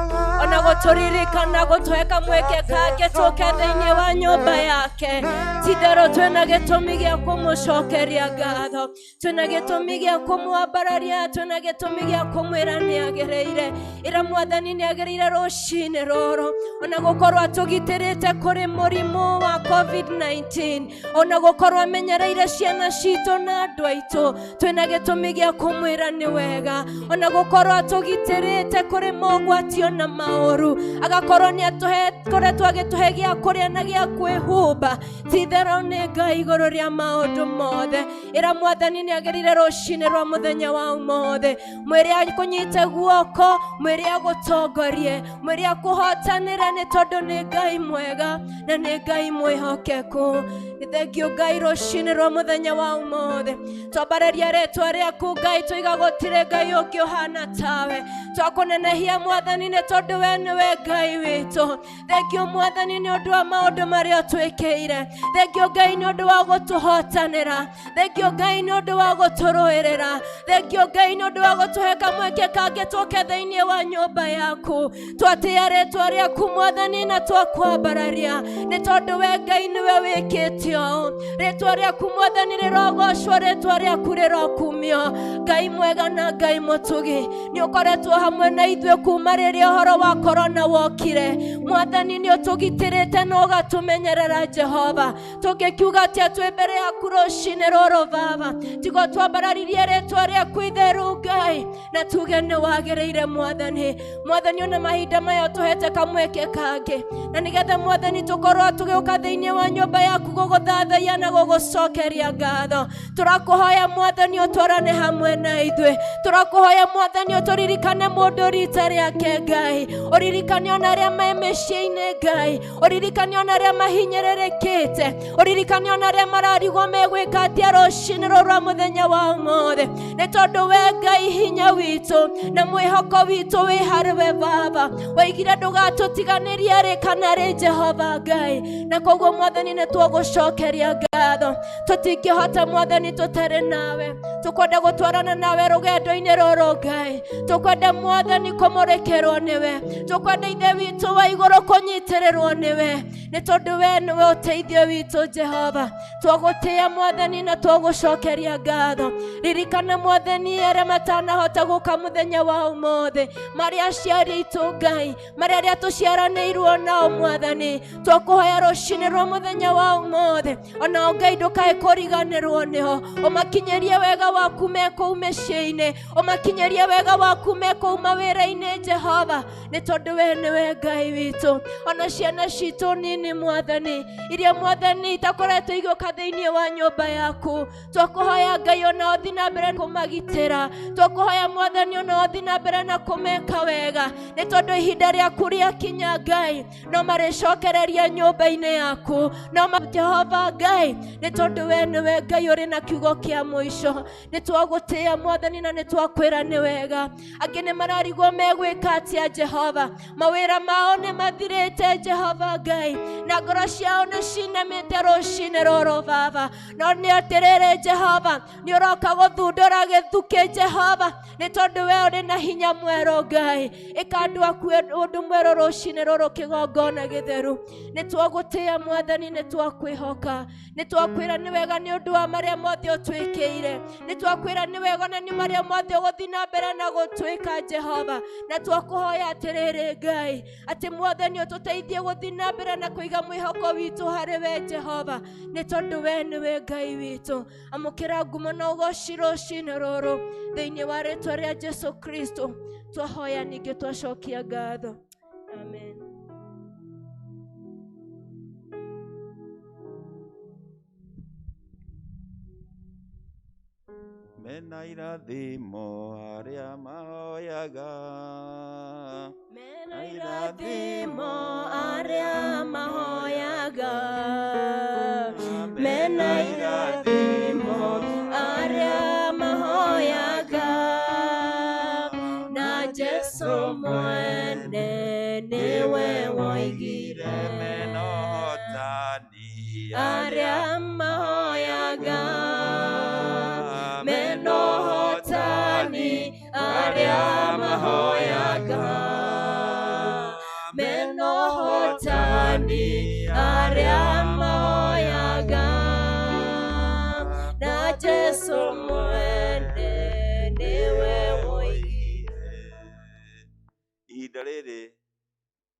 Speaker 1: ona gũtũririkana gũtũhe kamweke kangĩ tũke thĩinĩ wa nyũmba yake titherũ twĩna gĩtũmi gĩa kũmũcokeria ngatho twĩna gĩtũmi gĩa kũmwambararia twĩna gĩtũmi gĩa kũmwĩra nĩ agĩrĩire ĩra mwathani nĩ agĩrĩire rũcinĩ rũrũ ona gũkorwo atũgitĩrĩte kũrĩ mũrimũ wa covid-19 ona gũkorwo amenyereire ciana citũ na andũ aitũ twĩna gĩtũmi gĩa kũmwĩra nĩ wega ona gũkorwo atũgitĩrĩte kũrĩ mogwati ona maũru agakorwo nĩ koretwo agĩtũhe gĩa kũrĩa na gĩa kwĩhumba titherũ nĩ Ngai igũrũ rĩa maũndũ mothe ĩra mwathani nĩ agĩrĩire rũcinĩ rwa mũthenya wa ũmũthĩ mwĩre akũnyite guoko mwĩre agũtongorie mwĩre akũhotanĩre nĩ tondũ nĩ Ngai mwega na nĩ Ngai mwĩhokeku nĩ thengio Ngai rũcinĩ rwa mũthenya wa ũmũthĩ twambararia rĩtwa rĩaku Ngai tũiga gũtirĩ Ngai ũngĩ ũhana tawe twakũnenehia mwathani nĩ tondũ we nĩwe Ngai witũ thengio mwathani nĩ ũndũ wa maũndũ marĩa ũtwĩkĩire thengio Ngai nĩ ũndũ wa gũtũhotanĩra thengio Ngai nĩ ũndũ wa gũtũrũĩrĩra thengio Ngai nĩ ũndũ wa gũtũhe kamweke kangĩ tũke thĩinĩ wa nyũmba yaku twatĩĩa rĩtwa rĩaku mwathani na twakwambararia nĩ tondũ we Ngai nĩwe wĩkĩte ũũ rĩtwa rĩaku mwathani rĩrogocwo rĩtwa rĩaku rĩrokumio Ngai mwega na Ngai mũtugi nĩ ũkoretwo hamwe na ithuĩ kuma rĩrĩa ũhoro wa korona wokire mwathani nĩ ũtũgitĩrĩte na ũgatũmenyerera Jehova tũngĩkiuga atĩa twĩ mbere yaku rũcinĩ rũrũ baba tigo twambararirie rĩtwa rĩaku itheru Ngai na tuge nĩ wagĩrĩire mwathani mwathani ona mahinda maya ũtũhete kamweke kangĩ na nĩgetha mwathani tũkorwo tũgĩũka thĩinĩ wa nyũmba yaku gũgũthathaiya na gũgũcokeria ngatho tũrakũhoya mwathani ũtwarane hamwe na ithuĩ tũrakũhoya mwathani ũtũririkane mũndũ rita rĩake Ngai ũririkane ona arĩa me mĩciĩ-inĩ Ngai ũririkane ona arĩa mahinyĩrĩrĩkĩte ũririkane ona arĩa mararigwo megwĩka atĩa rũcinĩ rũrũ rwa mũthenya wa ũmũthĩ nĩ tondũ we Ngai hinya witũ na mwĩhoko witũ wĩ harĩ we baba waigire ndũgatũtiganĩria rĩ kana rĩ Jehova Ngai na koguo mwathani nĩ tũgũcokeria ngatho tũtingĩhota mwathani tũtarĩ nawe tũkwenda gũtwarana nawe rũgendo-inĩ rũrũ Ngai tũkwenda mwathani kũmũrĩkĩrwo nĩwe tũkwenda ithe witũ wa igũrũ Igũrũ kũnyitĩrĩrwo nĩwe, nĩ tondũ we nĩwe ũteithio witũ Jehova. Twagũtĩĩa Mwathani na twagũcokeria ngatho. Ririkana Mwathani arĩa matanahota gũka mũthenya wa ũmũthĩ, marĩa aciari aitũ Ngai, marĩa arĩa tũciaranĩirwo nao Mwathani. Twakũhoya rũcinĩ rwa mũthenya wa ũmũthĩ, onao Ngai ndũkae kũriganĩrwo nĩo, ũmakinyĩrie wega waku me kũu mĩciĩ-inĩ, ũmakinyĩrie wega waku me kũu mawĩra-inĩ Jehova, nĩ tondũ we nĩwe Ngai witũ. Ona ciana citũ nini Mwathani, iria Mwathani itakoretwo igĩũka thĩinĩ wa nyũmba yaku, twakũhoya Ngai ona ũthiĩ na mbere kũmagitĩra. Twakũhoya Mwathani ona ũthiĩ na mbere na kũmeka wega, nĩ tondũ ihinda rĩaku rĩakinya Ngai no marĩcokereria nyũmba-inĩ yaku. No Jehova Ngai, nĩ tondũ we nĩwe Ngai ũrĩ na kiugo kĩa mũico. Nĩ twagũtĩĩa Mwathani na nĩ twakwĩra nĩ wega. Angĩ nĩ mararigwo megwĩka atĩa Jehova, mawĩra mao nĩ mathirĩte Jehova Ngai, na ngoro ciao nĩ cinamĩte rũcinĩ rũrũ Baba. No nĩ atĩrĩrĩ Jehova, nĩ ũroka gũthundũra gĩthukĩ Jehova, nĩ tondũ we ũrĩ na hinya mwerũ Ngai. Ĩka andũ aku ũndũ mwerũ rũcinĩ rũrũ kĩgongona gĩtheru. Nĩ twagũtĩĩa Mwathani, nĩ twakwĩhoka, nĩ twakwĩra nĩ wega nĩ ũndũ wa marĩa mothe ũtwĩkĩire, nĩ twakwĩra nĩ wega na nĩ marĩa mothe ũgũthiĩ na mbere na gũtwĩka Jehova. Na twakũhoya atĩrĩrĩ Ngai, atĩ Mwathani ũtũteithie gũthiĩ na mbere na kũiga mwĩhoko witũ harĩ we Jehova, nĩ tondũ we nĩwe Ngai witũ. Amũkĩra ngumo na ũgoci rũcinĩ rũrũ thĩinĩ wa rĩtwa rĩa Jesu Kristo twahoya ningĩ twacokia ngatho. Amen.
Speaker 6: Mena irathimo arĩa mahoyaga,
Speaker 1: Mena irathimo arĩa mahoyaga, mena irathimo arĩa mahoyaga, na Jesu mwene nĩwe woigire
Speaker 6: mena ũhotani
Speaker 1: arĩa mahoyaga, mena ũhotani arĩa mahoyaga, mena ũhotani arĩa mahoyaga, na Jesu mwene nĩwe woigire.
Speaker 6: Ihinda rĩrĩ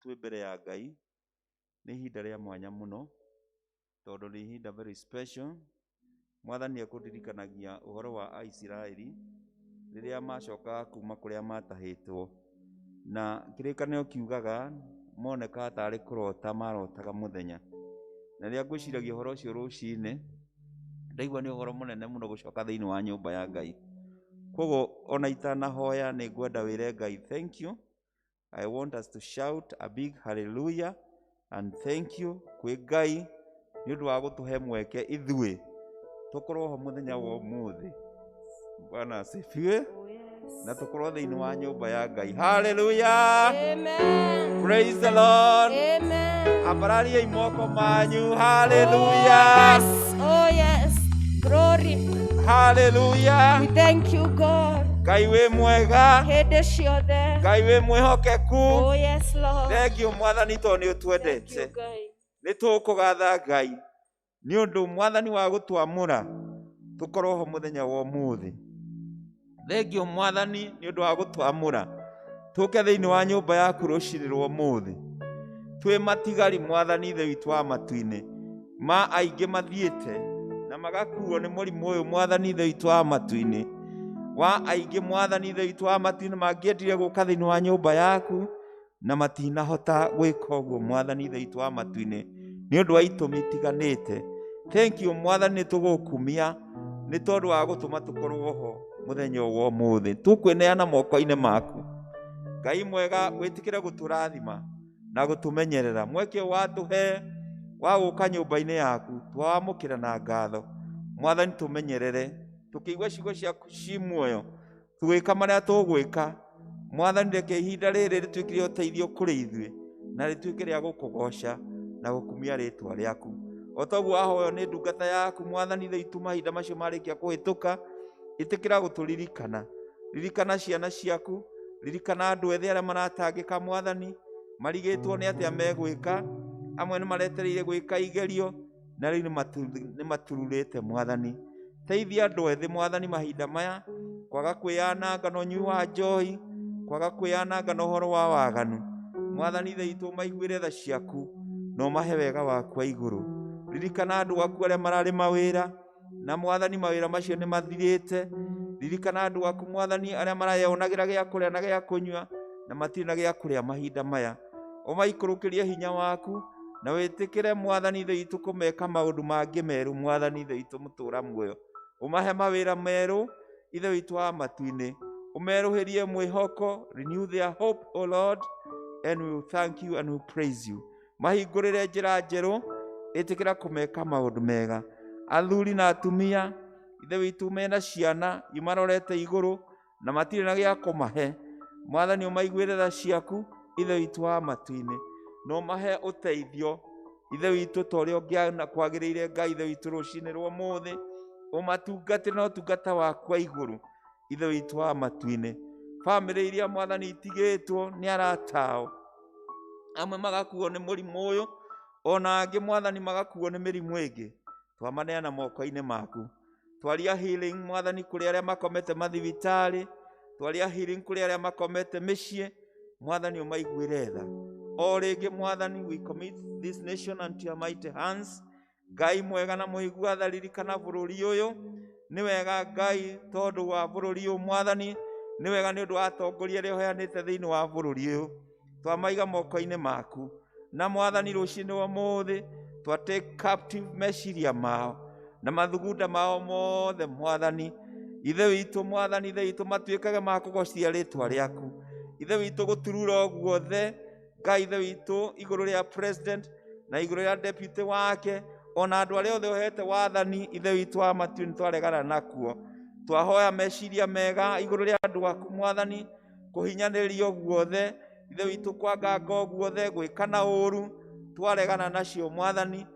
Speaker 6: twĩ mbere ya Ngai nĩ ihinda rĩa mwanya mũno, tondũ nĩ ihinda very special. Mwathani ekũndirikanagia ũhoro wa Aisiraeli rĩrĩa macokaga kuma kũrĩa matahĩtwo, na kĩrĩkanĩro kiugaga monekaga tarĩ kũrota marotaga mũthenya. Na rĩrĩa ngwĩciragia ũhoro ũcio rũcinĩ, ndaigua nĩ ũhoro mũnene mũno gũcoka thĩinĩ wa nyũmba ya Ngai. Koguo ona itanahoya nĩ ngwenda wĩre Ngai thank you. I want us to shout a big hallelujah and thank you kwĩ Ngai nĩ ũndũ wa gũtũhe mweke ithuĩ tũkorwo ho mũthenya wa ũmũthĩ. Bwana asifiwe. Na tũkorwo thĩinĩ wa nyũmba ya Ngai. Hallelujah.
Speaker 1: Amen.
Speaker 6: Praise the Lord.
Speaker 1: Amen.
Speaker 6: Ambarariai moko manyu. Hallelujah.
Speaker 1: Oh yes. Oh yes. Glory.
Speaker 6: Hallelujah.
Speaker 1: We thank you God.
Speaker 6: Ngai wĩ mwega.
Speaker 1: Hĩndĩ ciothe.
Speaker 6: Ngai wĩ mwĩhokeku.
Speaker 1: Oh yes Lord.
Speaker 6: Thank you Mwathani tondũ nĩ
Speaker 1: Thank you
Speaker 6: ũtwendete.
Speaker 1: Ngai.
Speaker 6: Nĩ tũkũgatha Ngai nĩ ũndũ Mwathani wa gũtwamũra tũkorwo ho mũthenya wa ũmũthĩ. Thank you Mwathani nĩ ũndũ wa gũtwamũra tũke thĩinĩ wa nyũmba yaku rũcinĩ rwa ũmũthĩ. Twĩ matigari Mwathani Ithe witũ wa matu-inĩ ma aingĩ mathiĩte na magakuo nĩ mũrimũ ũyũ Mwathani Ithe witũ wa matu-inĩ, wa aingĩ Mwathani Ithe witũ wa matu-inĩ mangĩendire gũka thĩinĩ wa nyũmba yaku na matinahota gwĩka ũguo Mwathani Ithe witũ wa matu-inĩ nĩ ũndũ wa itũmi itiganĩte. Thank you Mwathani, nĩ tũgũkumia nĩ tondũ wa gũtũma tũkorwo ho mũthenya ũyũ wa ũmũthĩ. Tũkwĩneana moko-inĩ maku Ngai mwega, wĩtĩkĩre gũtũrathima na gũtũmenyerera. Mweke ũyũ watũhe wa gũka nyũmba-inĩ yaku twawamũkĩra na ngatho. Mwathani tũmenyerere tũkĩigua ciugo ciaku ci muoyo, tũgĩka marĩa tũgwĩka. Mwathani reke ihinda rĩrĩ rĩtuĩke rĩa ũteithio kũrĩ ithuĩ na rĩtuĩke rĩa gũkũgoca na gũkumia rĩtwa rĩaku. O toguo wahoywo nĩ ndungata yaku Mwathani Ithe witũ mahinda macio marĩkia kũhĩtũka, ĩtĩkĩra gũtũririkana. Ririkana ciana ciaku, ririkana andũ ethĩ arĩa maratangĩka Mwathani, Marigĩtwo nĩ atĩa megwĩka, amwe nĩ maretereire gwĩka igerio na rĩu nĩ matururĩte Mwathani. Teithia andũ ethĩ Mwathani mahinda maya kwaga kwĩyananga na ũnyui wa njohi, kwaga kwĩyananga na ũhoro wa waganu. Mwathani Ithe witũ, maiguĩre tha ciaku na ũmahe wega waku wa igũrũ. Ririkana andũ aku arĩa mararĩ mawĩra na Mwathani mawĩra macio nĩ mathirĩte. Ririkana andũ aku Mwathani arĩa mareyonagĩra gĩa kũrĩa na gĩa kũnyua na matirĩ na gĩa kũrĩa mahinda maya. Ũmaikũrũkĩrie hinya waku na wĩtĩkĩre Mwathani Ithe witũ kũmeka maũndũ mangĩ merũ. Mwathani Ithe witũ mũtũra muoyo, ũmahe mawĩra merũ. Ithe witũ wa matu-inĩ, ũmerũhĩrie mwĩhoko. Renew their hope, O Lord, and we will thank you and we will praise you. Mahingũrĩre njĩra njerũ, ĩtĩkĩra kũmeka maũndũ mega. Athuri na atumia, Ithe witũ, mena ciana imarorete igũrũ na matirĩ na gĩa kũmahe, Mwathani ũmaiguĩre tha ciaku, Ithe witũ wa matu-inĩ, na ũmahe ũteithio, Ithe witũ, ta ũrĩa ũngĩona kwagĩrĩire. Ngai Ithe witũ, rũcinĩ rwa ũmũthĩ ũmatungatĩre na ũtungata waku wa igũrũ, Ithe witũ wa matu-inĩ. Bamĩrĩ iria Mwathani itigĩtwo nĩ arata ao, amwe magakuo nĩ mũrimũ ũyũ, ona angĩ Mwathani magakuo nĩ mĩrimũ ĩngĩ, twamaneana moko-inĩ maku. Twaria healing Mwathani kũrĩ arĩa makomete mathibitarĩ, twaria healing kũrĩ arĩa makomete mĩciĩ. Mwathani, ũmaiguĩre tha. O rĩngĩ Mwathani, we commit this nation unto your mighty hands. Ngai mwega na mũigua tha, ririkana bũrũri ũyũ. Nĩ wega Ngai, tondũ wa bũrũri ũyũ Mwathani, nĩ wega nĩ ũndũ wa atongoria arĩa ũheanĩte thĩinĩ wa bũrũri ũyũ. Twamaiga moko-inĩ maku na Mwathani, rũcinĩ wa ũmũthĩ twa take captive meciria mao na mathugunda mao mothe. Mwathani Ithe witũ, Mwathani Ithe witũ, matuĩkage ma kũgocia rĩtwa rĩaku, Ithe witũ. Gũturura guothe, Ngai Ithe witũ, igũrũ rĩa president na igũrũ rĩa deputy wake, ona andũ arĩa othe ũhete wathani, Ithe witũ wa matu, nĩ twaregana nakuo. Twahoya meciria mega igũrũ rĩa andũ aku Mwathani. Kũhinyanĩrĩrio guothe, Ithe witũ, kwanganga guothe, gwĩkana ũru, twaregana nacio Mwathani.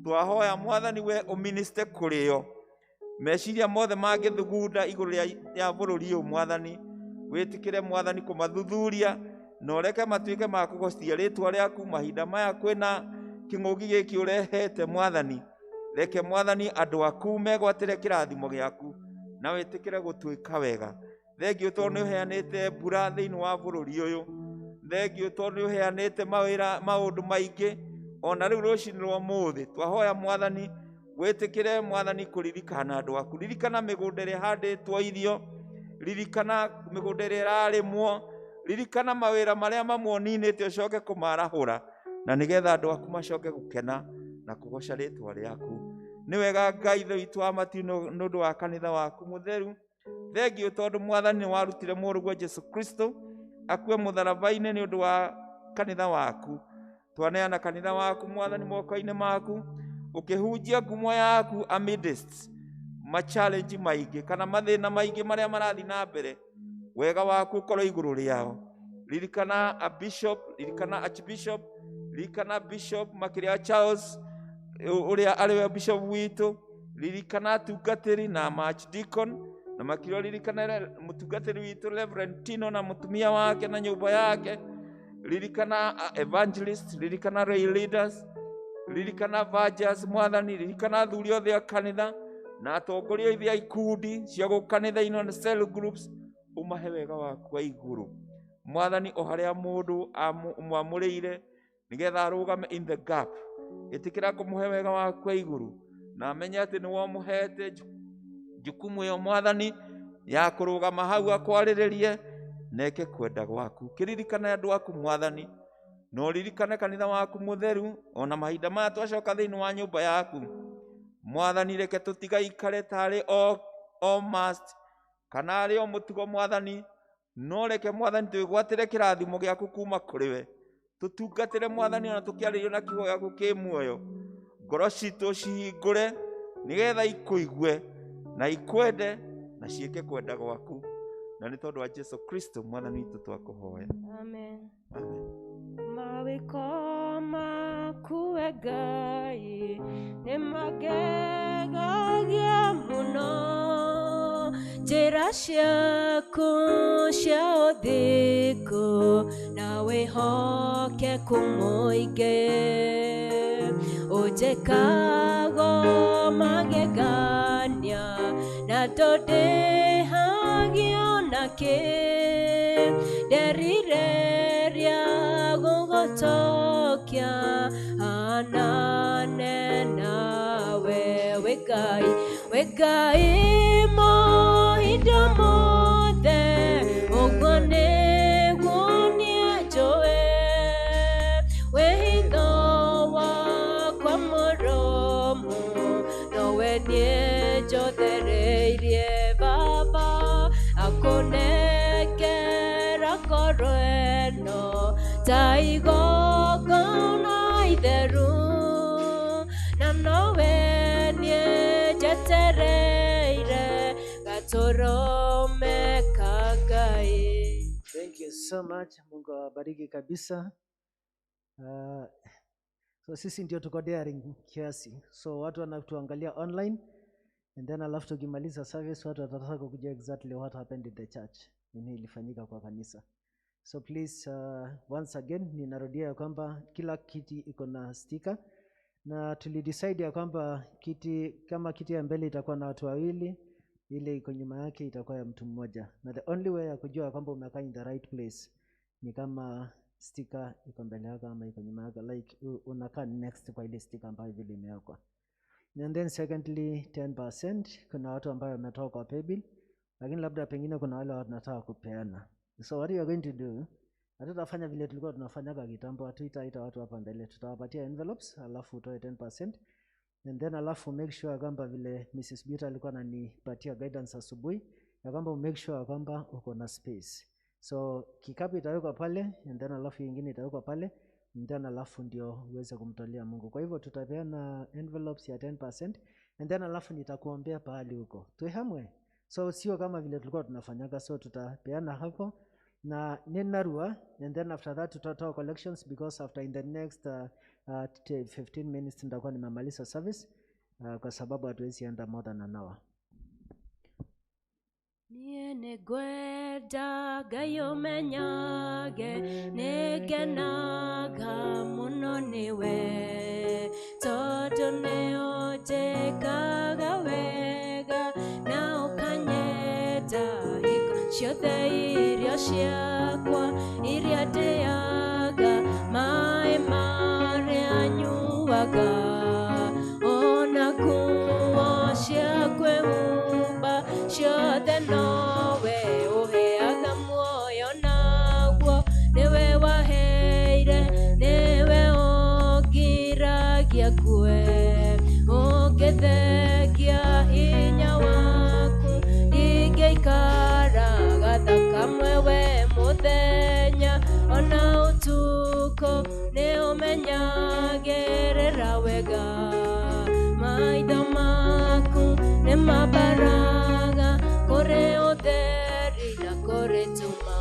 Speaker 6: Twahoya Mwathani we ũministe kũrĩo meciria mothe mangĩthugunda igũrũ rĩa bũrũri ũyũ. Mwathani, wĩtĩkĩre Mwathani kũmathuthuria na ũreke matuĩke ma kũgocia rĩtwa rĩaku mahinda maya kwĩna kĩng'ũki gĩkĩ ũrehete. Mwathani, reke Mwathani andũ aku megwatĩre kĩrathimo gĩaku na wĩtĩkĩre gũtuĩka wega. Thengiũ tondũ nĩ ũheanĩte mbura thĩinĩ wa bũrũri ũyũ. Thengiũ tondũ nĩ ũheanĩte mawĩra, maũndũ maingĩ. Ona rĩu rũcinĩ rwa ũmũthĩ twahoya Mwathani wĩtĩkĩre Mwathani kũririkana andũ aku. Ririkana mĩgũnda ĩrĩa ĩhandĩtwo irio, ririkana mĩgũnda ĩrĩa ĩrarĩmwo, ririkana mawĩra marĩa mamwe ũninĩte, ũcoke kũmarahũra na nĩgetha andũ aku macoke gũkena na kũgoca rĩtwa rĩaku. Nĩ wega Ngai Ithe witũ wa matu nĩ ũndũ wa kanitha waku mũtheru. Thengiũ tondũ Mwathani nĩ warutire mũrũguo Jesu Kristo akue mũtharaba-inĩ nĩ ũndũ wa kanitha waku. Twaneana kanitha waku Mwathani moko-inĩ maku, ũkĩhunjia ngumo yaku amidst ma-challenge maingĩ kana mathĩna maingĩ marĩa marathiĩ na mbere. Wega waku ũkorwo igũrũ rĩao. Ririkana a bishop, ririkana archbishop, ririkana bishop makĩria Charles ũrĩa arĩ we bishop witũ. Ririkana atungatĩri na archdeacon, na makĩria ririkana mũtungatĩri witũ Reverend Tino na mũtumia wake na nyũmba yake. Ririkana evangelist, ririkana lay leaders, ririkana vergers. Mwathani, ririkana athuri othe a kanitha na atongoria othe a ikundi cia gũkũ kanitha-inĩ na cell groups. Ũmahe wega waku wa igũrũ Mwathani, o harĩa mũndũ ũmwamũrĩire nĩgetha arũgame in the gap. Ĩtĩkĩra kũmũhe wega waku wa igũrũ na amenye atĩ nĩ wamũhete jukumu ĩyo Mwathani ya kũrũgama hau akwarĩrĩrie na eke kwenda gwaku. Kĩririkane andũ aku Mwathani, na ũririkane kanitha waku mũtheru. Ona mahinda maya twacoka thĩinĩ wa nyũmba yaku Mwathani, reke tũtigaikare tarĩ o must kana arĩ o mũtugo Mwathani, no reke Mwathani twĩgwatĩre kĩrathimo gĩaku kuma kũrĩ we, tũtungatĩre Mwathani ona tũkĩarĩrio na kiugo gĩaku kĩ muoyo. Ngoro citũ cihingũre nĩgetha ikũigue na ikwende na ciĩke kwenda gwaku, na nĩ tondũ wa Jesu Kristo Mwathani witũ twakũhoya.
Speaker 1: Amen.
Speaker 6: Amen.
Speaker 1: Mawĩko maku we Ngai nĩ magegagia mũno, njĩra ciaku cia ũthingu na Wĩhokeku mũingĩ ũnjĩkago magegania na ndũndĩhagio nakĩ nderirĩria gũgũcokia hanane nawe wĩ Ngai wĩ Ngai mahinda mothe ũguo nĩguo niĩ njũĩ wĩhitho wakwa mũrũmu nowe niĩ njothereirie baba akũnengera ngoro ĩno ta igongona itheru na nowe niĩ njetereire gatũrũme ka Ngai.
Speaker 2: Thank you so much. Mungu awabariki kabisa. So sisi ndio tuko daring kiasi, so watu wanatuangalia online and then alafu tukimaliza service watu watataka kujua exactly what happened in the church, nini ilifanyika kwa kanisa. So please, once again ninarudia ya kwamba kila kiti iko na sticker na tulidecide ya kwamba kiti kama kiti ya mbele itakuwa na watu wawili, ile iko nyuma yake itakuwa ya mtu mmoja, na the only way ya kujua kwamba umekaa in the right place ni kama sticker iko mbele yako ama iko nyuma yako, like unakaa next kwa ile sticker ambayo vile imewekwa. And then secondly, 10%, kuna watu ambao wametoka kwa paybill, lakini labda pengine kuna wale wanataka kupeana. So what you are going to do, hatutafanya vile tulikuwa tunafanyaga kitambo, hatuitaita watu hapa mbele, tutawapatia envelopes alafu utoe 10% and then alafu make sure kwamba vile Mrs. Beauty alikuwa ananipatia guidance asubuhi ya kwamba make sure kwamba uko na space. So kikapu itawekwa pale and then alafu ingine itawekwa pale and then alafu ndio uweze kumtolea Mungu. Kwa hivyo tutapeana envelopes ya 10% and then alafu nitakuombea pahali huko. Tuhamwe. So sio kama vile tulikuwa tunafanyaga, so tutapeana hapo na ninarua and then after that tutatoa collections because after in the next 15 minutes nitakuwa nimemaliza service kwa sababu hatuwezi enda more than an hour.
Speaker 1: Niĩ nĩngwenda Ngai ũmenyage nĩngenaga mũno nĩwe tondũ nĩũnjĩkaga wega na ũkanyenda hingo ciothe irio ciakwa iria ndĩaga maĩ marĩa nyuaga ona nguo cia kwĩhumba ciothe nowe ũheaga muoyo naguo nĩwe waheire nĩwe ũngiragia ngue ũngĩthengia hinya waku ndingĩikara gathakamwe we mũthenya ona ũtukũ nĩũmenyagĩrĩra wega maitho maku nĩmambaraga kũrĩ ũtheri na kũrĩ tuma.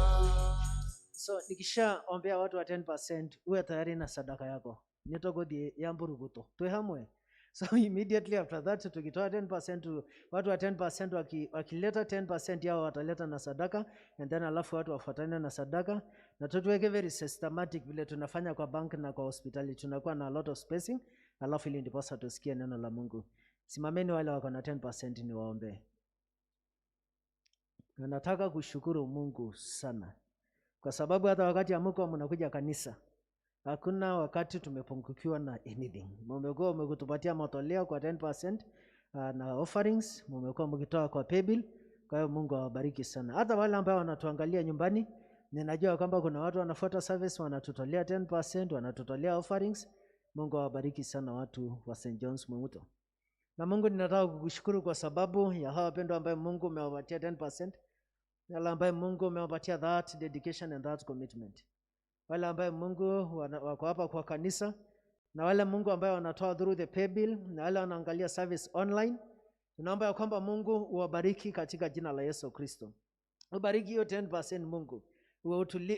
Speaker 2: So nikishaombea watu wa 10%, uwe tayari na sadaka yako. Nitogodie ya mburuguto. Tuwe hamwe. So immediately after that tukitoa 10% watu wa 10% wakileta 10% yao wataleta na sadaka and then alafu watu wafuatane na sadaka na tutuweke very systematic vile tunafanya kwa bank na kwa hospitali, tunakuwa na a lot of spacing, alafu ili ndiposa tusikie neno la Mungu. Simameni wale wako na 10% ni waombe. Na nataka kushukuru Mungu sana kwa sababu hata wakati amuko mnakuja kanisa, hakuna wakati tumepungukiwa na anything. Mumekuwa umekutupatia matoleo kwa 10% na offerings, mumekuwa mkitoa kwa paybill. Kwa hiyo Mungu awabariki sana. Hata wale ambao wanatuangalia nyumbani, ninajua kwamba kuna watu wanafuata service wanatutolea 10%, wanatutolea offerings. Mungu awabariki sana watu wa St. John's Mwimuto. Na Mungu ninataka kukushukuru kwa sababu ya hawa wapendwa ambaye Mungu umewapatia 10%, wale ambaye Mungu umewapatia that dedication and that commitment, wale ambaye Mungu wako hapa kwa kanisa na wale Mungu ambaye wanatoa through the paybill na wale wanaangalia service online. Tunaomba ya kwamba Mungu uwabariki katika jina la Yesu Kristo. Ubariki hiyo 10% Mungu.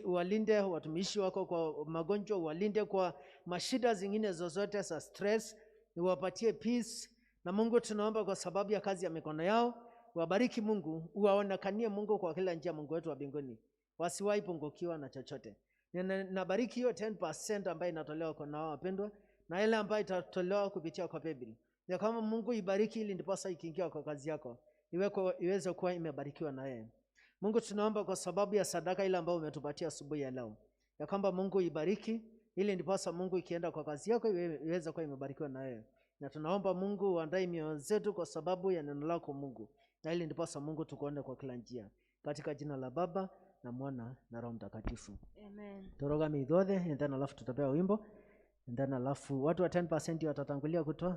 Speaker 2: Uwalinde watumishi wako kwa magonjwa, uwalinde kwa mashida zingine zozote za stress, uwapatie peace. Na Mungu tunaomba kwa sababu ya kazi ya mikono yao, wabariki Mungu, uwaonekanie Mungu kwa kila njia, Mungu wetu wa mbinguni. Wasiwahi pungukiwa na chochote. Nabariki hiyo 10% ambayo inatolewa kwa nao wapendwa, na ile ambayo itatolewa kupitia kwa paybill. Ya kama Mungu ibariki ili ndiposa ikiingia kwa kazi yako iweze kuwa imebarikiwa na yeye. Mungu, tunaomba kwa sababu ya sadaka ile ambayo umetupatia asubuhi ya leo, ya kwamba Mungu ibariki ili ndiposa Mungu ikienda kwa kazi yako iweze kuwa imebarikiwa na yeye. Na tunaomba Mungu uandae mioyo zetu kwa sababu ya neno lako Mungu, na ili ndiposa Mungu tukuone kwa kila njia, katika jina la Baba na Mwana na Roho Mtakatifu.
Speaker 1: Amen.
Speaker 2: Toroga midhodhe, and then alafu tutapewa wimbo, and then alafu watu wa 10% watatangulia kutoa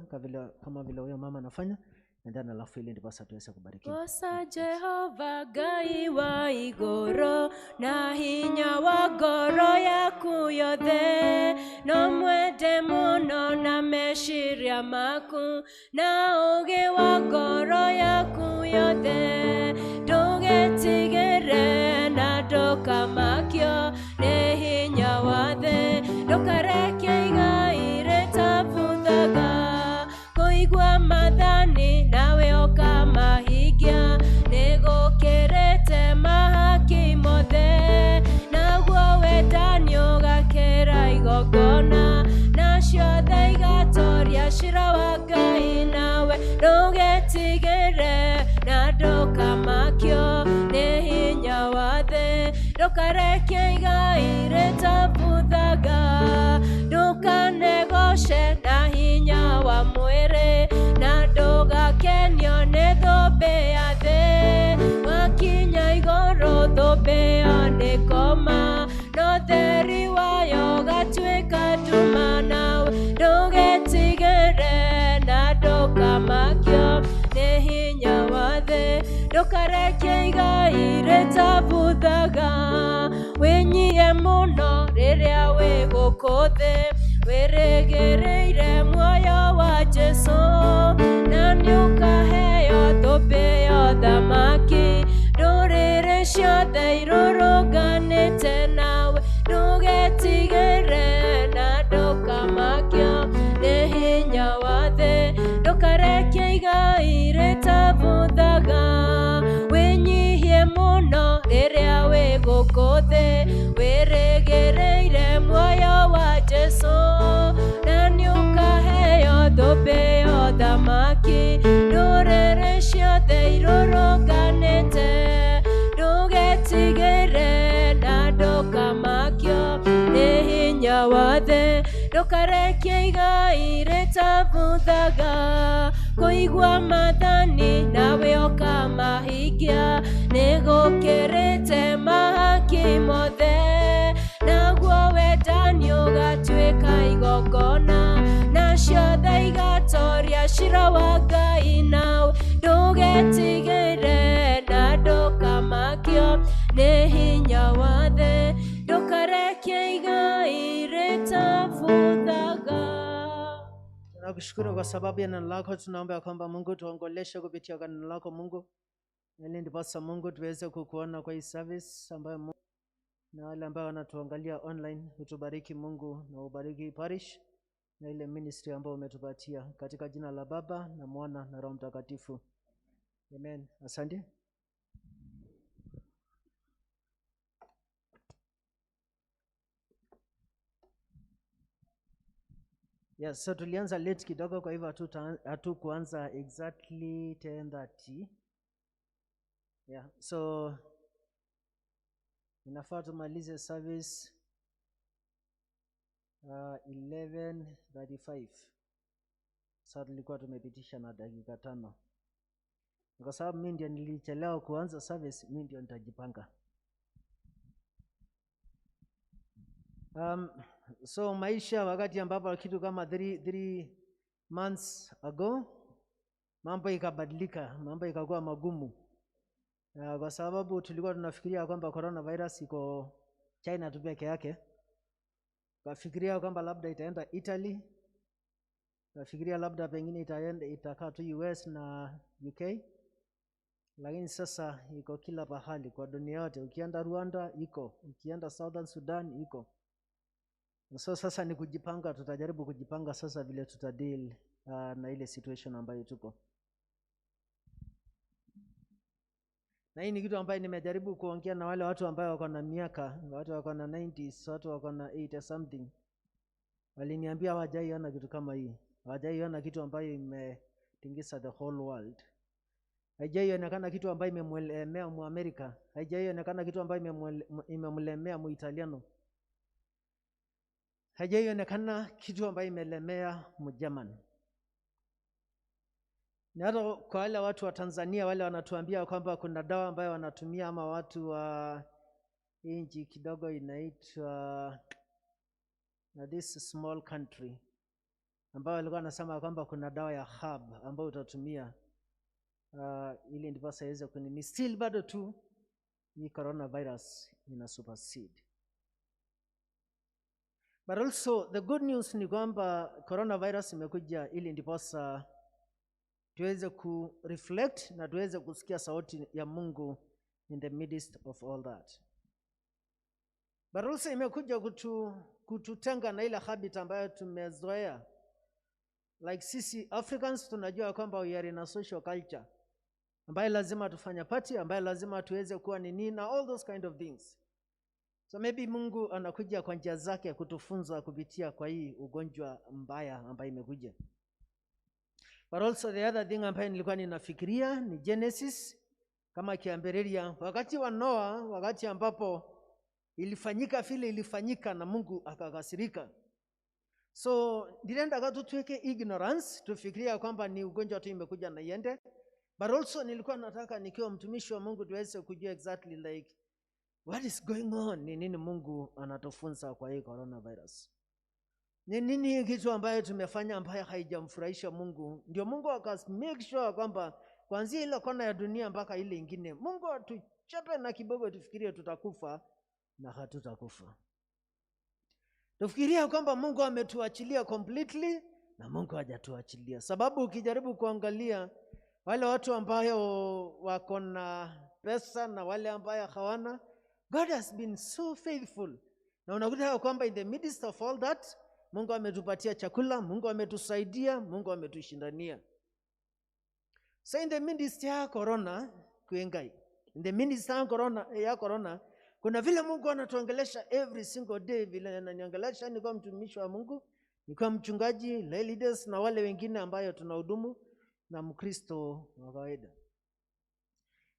Speaker 2: kama vile huyo mama anafanya, and then alafu ili ndiposa tuweze kubarikiwa.
Speaker 1: Goca Jehova Ngai wa igũrũ na hinya wa ngoro yaku yothe, no mwende mũno na meciria maku na ũũgĩ wa ngoro yaku yothe. Ndũgetigĩre na ndũkamakio nĩ hinya wa thĩ, ndũkareke igai rĩtabuthaga. Kũigua maathani nawe ũkamahingia nĩgũkĩrĩte mahaki mothe, naguo wendani ũgakĩra igongona, na ciothe igatoria ciira wa Ngai. Nawe ndũgetigĩre na ndũkamakio nĩ hinya wa thĩ, ndũkareke igai rĩtabuthaga. Ndũkanegoce na hinya wa mwĩrĩ, na ndũgakenio nĩ thũmbĩ ya thĩ. Wakinya igũrũ thũmbĩ ĩyo nĩ koma, no theri wayo ũgatuĩka nduma. Nawe ndũgetigĩre na ndũkamakio nĩ hinya wa thĩ, ndũkareke igai rĩtabuthaga. Wĩnyihie mũno rĩrĩa wĩ gũkũ thĩ, wĩrĩgĩrĩire muoyo wa Jesũ, na nĩũkaheo thũmbĩ ya ũthamaki. Ndũrĩrĩ ciothe irũrũnganĩte nawe, ndũgetigĩre na ndũkamakio nĩ hinya wa thĩ, ndũkareke igai rĩtabuthaga. Wĩnyihie mũno rĩrĩa wĩ gũkũ thĩ, wĩrĩgĩrĩire muoyo wa Jesũ, na nĩũkaheo thũmbĩ ya ũthamaki. Ndũrĩrĩ ciothe irũrũnganĩte, ndũgetigĩre na ndũkamakio nĩ hinya wa thĩ, ndũkareke igai rĩtabuthaga. Kũigua maathani nawe ũkamahingia nĩgũkĩrĩte mahaki mothe, naguo wendani ũgatuĩka igongona, na ciothe igatoria ciira wa Ngai. Nawe ndũgetigĩre na ndũkamakio nĩ hinya wa thĩ, ndũkareke igai rĩtabuthaga.
Speaker 2: Tunakushukuru kwa sababu ya neno lako. Tunaomba ya kwamba Mungu tuongoleshe kupitia kwa neno lako Mungu, ili ndiposa Mungu tuweze kukuona kwa hii service ambayo Mungu, na wale ambao wanatuangalia online, utubariki Mungu na ubariki parish na ile ministry ambayo umetupatia, katika jina la Baba na Mwana na Roho Mtakatifu. Amen. Asante. Yes, so tulianza late kidogo, kwa hivyo hatukuanza exactly 10:30. Yeah, so inafaa tumalize service 11:35. Sasa tulikuwa tumepitisha na dakika 5. Kwa sababu mimi ndio nilichelewa kuanza service, mimi ndio nitajipanga. So maisha wakati ambapo kitu kama 3 months ago mambo ikabadilika, mambo ikakuwa magumu. Kwa sababu tulikuwa tunafikiria kwamba coronavirus iko China tu peke yake. Tukafikiria kwamba labda itaenda Italy. Tukafikiria labda pengine itaenda itakaa tu US na UK. Lakini sasa iko kila pahali kwa dunia yote. Ukienda Rwanda iko, ukienda Southern Sudan iko. So sasa ni kujipanga, tutajaribu kujipanga sasa vile tutadeal na ile situation ambayo tuko. Na hii ni kitu ambayo nimejaribu kuongea na wale watu ambayo wako na miaka, watu wako na 90s, watu wako na 80 something. Waliniambia hawajaiona kitu kama hii. Hawajaiona kitu ambayo imetingisa the whole world. Haijaionekana kitu ambayo imemlemea Muamerika. Haijaionekana kitu ambayo imemlemea Muitaliano. Haijaionekana kitu ambayo imelemea Mjerman. Na hata kwa wale watu wa Tanzania wale wanatuambia kwamba kuna dawa ambayo wanatumia, ama watu wa nchi kidogo inaitwa na this small country ambayo walikuwa wanasema kwamba kuna dawa ya herb ambayo utatumia ili ndiposa iweze kunini. Still bado tu hii coronavirus ina supersede. But also the good news ni kwamba coronavirus imekuja ili ndiposa tuweze ku reflect na tuweze kusikia sauti ya Mungu in the midst of all that. But also imekuja kututenga na ile habit ambayo tumezoea. Like sisi Africans tunajua kwamba we are in a social culture ambayo lazima tufanye party, ambayo lazima tuweze kuwa nini na all those kind of things. So maybe Mungu anakuja kwa njia zake kutufunza kupitia kwa hii ugonjwa mbaya ambayo imekuja. But also the other thing ambayo nilikuwa ninafikiria ni Genesis kama kiambelelia wakati wa Noa, wakati ambapo ilifanyika vile ilifanyika na Mungu akakasirika. So nilienda tutuweke ignorance, tufikiria kwamba ni ugonjwa tu imekuja na iende. But also nilikuwa nataka nikiwa mtumishi wa Mungu tuweze kujua exactly like what is going on, ni nini Mungu anatufunza kwa hii coronavirus. Ni nini kitu ambayo tumefanya ambayo haijamfurahisha Mungu? Ndio Mungu aka make sure kwamba kuanzia ile kona ya dunia mpaka ile ingine, Mungu atuchape na kibogo tufikirie tutakufa na hatutakufa. Tufikiria kwamba Mungu ametuachilia completely na Mungu hajatuachilia. Sababu ukijaribu kuangalia wale watu ambayo wako na pesa na wale ambayo hawana, God has been so faithful. Na unakuta kwamba in the midst of all that, Mungu ametupatia chakula, Mungu ametusaidia, Mungu ametushindania. So in the midst ya corona, kuengai. In the midst ya corona, kuna vile Mungu anatuongelesha every single day, vile ananiongelesha nikuwa mtumishi wa Mungu, nikuwa mchungaji, lay leaders na wale wengine ambayo tunahudumu na Mkristo wa kawaida.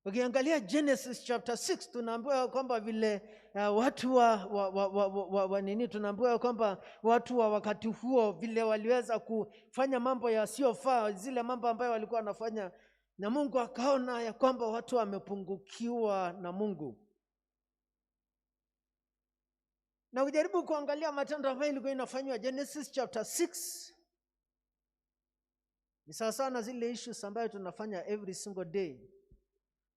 Speaker 2: Ukiangalia Genesis chapter 6 tunaambiwa kwamba vile watu wa nini, tunaambiwa kwamba watu wa wakati huo vile waliweza kufanya mambo yasiyofaa, zile mambo ambayo walikuwa wanafanya, na Mungu akaona ya kwamba watu wamepungukiwa na Mungu. Na ujaribu kuangalia matendo ambayo ilikuwa inafanywa Genesis chapter 6, ni sawa sana zile issues ambayo tunafanya every single day.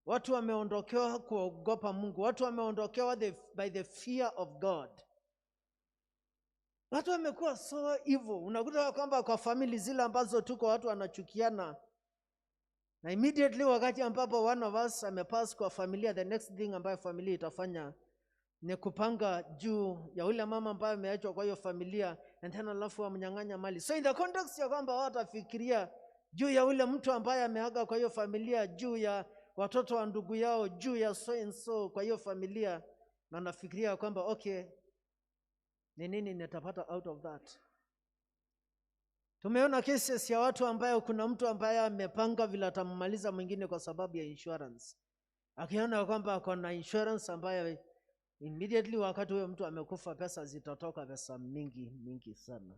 Speaker 2: Watu wameondokewa kuogopa Mungu. Watu wameondokewa by the fear of God. Watu wamekuwa so evil. Unakuta kwamba kwa family zile ambazo tuko watu wanachukiana. Na immediately wakati ambapo one of us amepass kwa familia, the next thing ambayo familia itafanya ni kupanga juu ya ule mama ambaye ameachwa kwa hiyo familia, and then alafu wamnyang'anya mali. So in the context ya kwamba watafikiria juu ya ule mtu ambaye ameaga kwa hiyo familia, juu ya watoto wa ndugu yao, juu ya so and so kwa hiyo familia, na nafikiria kwamba okay, ni nini nitapata out of that? Tumeona cases ya watu ambayo kuna mtu ambaye amepanga vile atammaliza mwingine kwa sababu ya insurance. Akiona kwamba ako na insurance ambayo immediately wakati huyo mtu amekufa pesa zitatoka, pesa mingi mingi sana.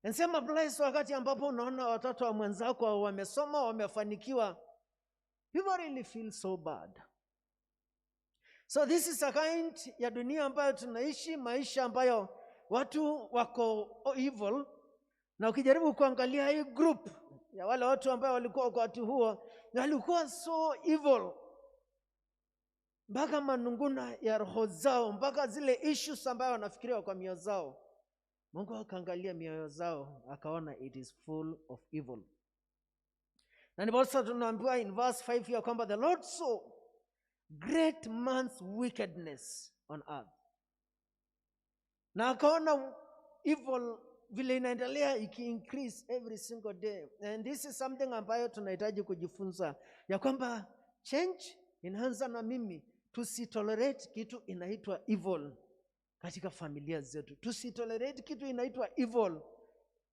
Speaker 2: And same applies wakati ambapo unaona watoto wa mwenzako wamesoma, wamefanikiwa, people really feel so bad. So this is a kind ya dunia ambayo tunaishi, maisha ambayo watu wako evil. Na ukijaribu kuangalia hii group ya wale watu ambao walikuwa wakati huo, walikuwa so evil mpaka manunguna ya roho zao, mpaka zile issues ambayo wanafikiria kwa mioyo zao. Mungu akaangalia mioyo zao akaona it is full of evil. Na ndipo tunaambiwa in verse 5 ya kwamba the Lord saw great man's wickedness on earth. Na akaona evil vile inaendelea iki increase every single day. And this is something ambayo tunahitaji kujifunza ya kwamba Change inaanza na mimi. Tusitolerate kitu inaitwa evil katika familia zetu. Tusitolerate kitu inaitwa evil.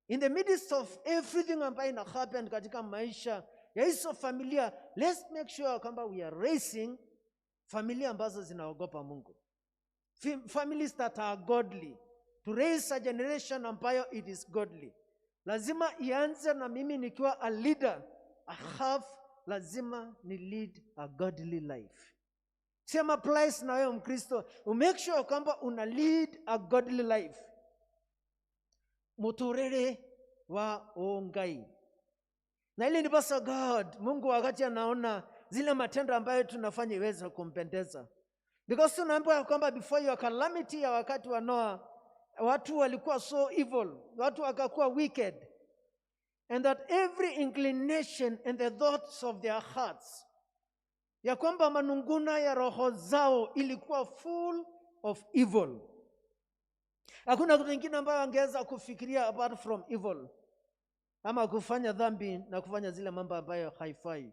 Speaker 2: In the midst of everything ambayo ina happen katika maisha ya hizo familia, let's make sure kwamba we are raising familia ambazo zinaogopa Mungu. Families that are godly. To raise a generation ambayo it is godly. Lazima ianze na mimi nikiwa a leader. I have lazima ni lead a godly life. Same applies na wewe Mkristo. Umake sure kwamba una lead a godly life. Muturere wa ungai. Na ili ndiposa God, Mungu wakati anaona zile matendo ambayo tunafanya iweze kumpendeza. Because tunaambiwa ya kwamba before your calamity ya wakati wa Noah, watu walikuwa so evil, watu wakakuwa wicked. And that every inclination and the thoughts of their hearts, ya kwamba manunguna ya roho zao ilikuwa full of evil. Hakuna kitu kingine ambayo angeweza kufikiria apart from evil, ama kufanya dhambi na kufanya zile mambo ambayo haifai.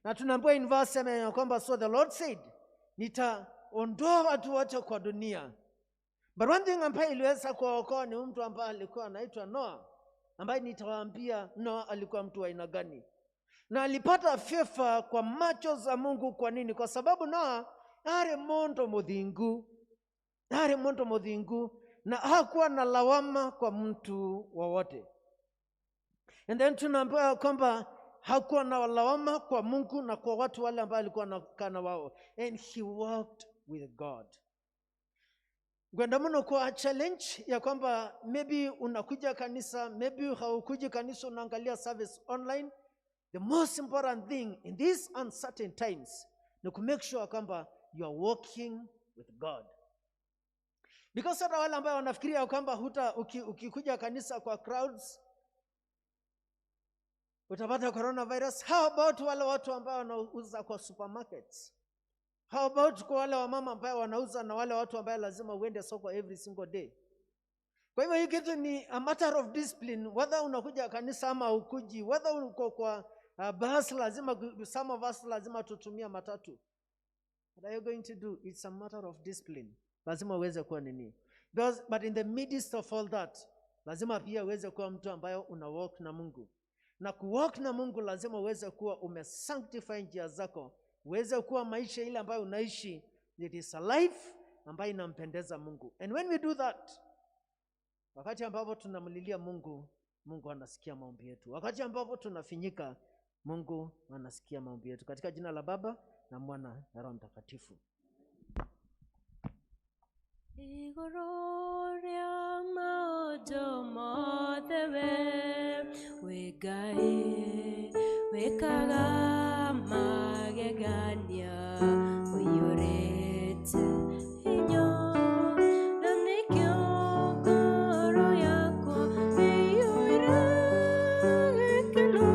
Speaker 2: Na tunaambiwa in verse 7 ya kwamba so the Lord said, nitaondoa watu wote kwa dunia. But one thing ambayo iliweza kuwaokoa ni mtu ambaye alikuwa anaitwa Noah, ambaye nitawaambia Noah alikuwa mtu wa aina gani. Na alipata favor kwa macho za Mungu. Kwa nini? Kwa sababu Noah ari mondo muthingu. Ari mondo muthingu na hakuwa na lawama kwa mtu wowote. And then tunaambiwa kwamba hakuwa na lawama kwa Mungu na kwa watu wale ambao alikuwa anakaa na wao. And he walked with God. Gwenda muno kwa challenge ya kwamba maybe unakuja kanisa, maybe haukuji kanisa, unaangalia service online. The most important thing in these uncertain times ni ku make sure kwamba you are walking with God. Because hata wale ambao wanafikiria kwamba huta ukikuja kanisa kwa crowds utapata coronavirus. How about wale watu ambao wanauza kwa supermarkets? How about kwa wale wamama ambao wanauza na wale watu ambao lazima uende soko every single day? Kwa hivyo hii kitu ni a matter of discipline, whether unakuja kanisa ama hukuji, whether uko kwa bus, lazima some of us lazima tutumia matatu. What are you going to do? It's a matter of discipline. Lazima uweze kuwa nini? Because, but in the midst of all that, lazima pia uweze kuwa mtu ambaye una walk na Mungu. Na kuwalk na Mungu lazima uweze kuwa umesanctify njia zako, uweze kuwa maisha ile ambayo unaishi, it is a life ambayo inampendeza Mungu. And when we do that, wakati ambapo tunamlilia Mungu, Mungu anasikia maombi yetu. Wakati ambapo tunafinyika, Mungu anasikia maombi yetu. Katika jina la Baba na Mwana na Roho Mtakatifu.
Speaker 1: Igũrũ rĩa maũndũ mothe we wĩ Ngai wĩkaga magegania ũiyũrĩte hinya na nĩkĩo ngoro yakwa ĩiyũire gĩkeno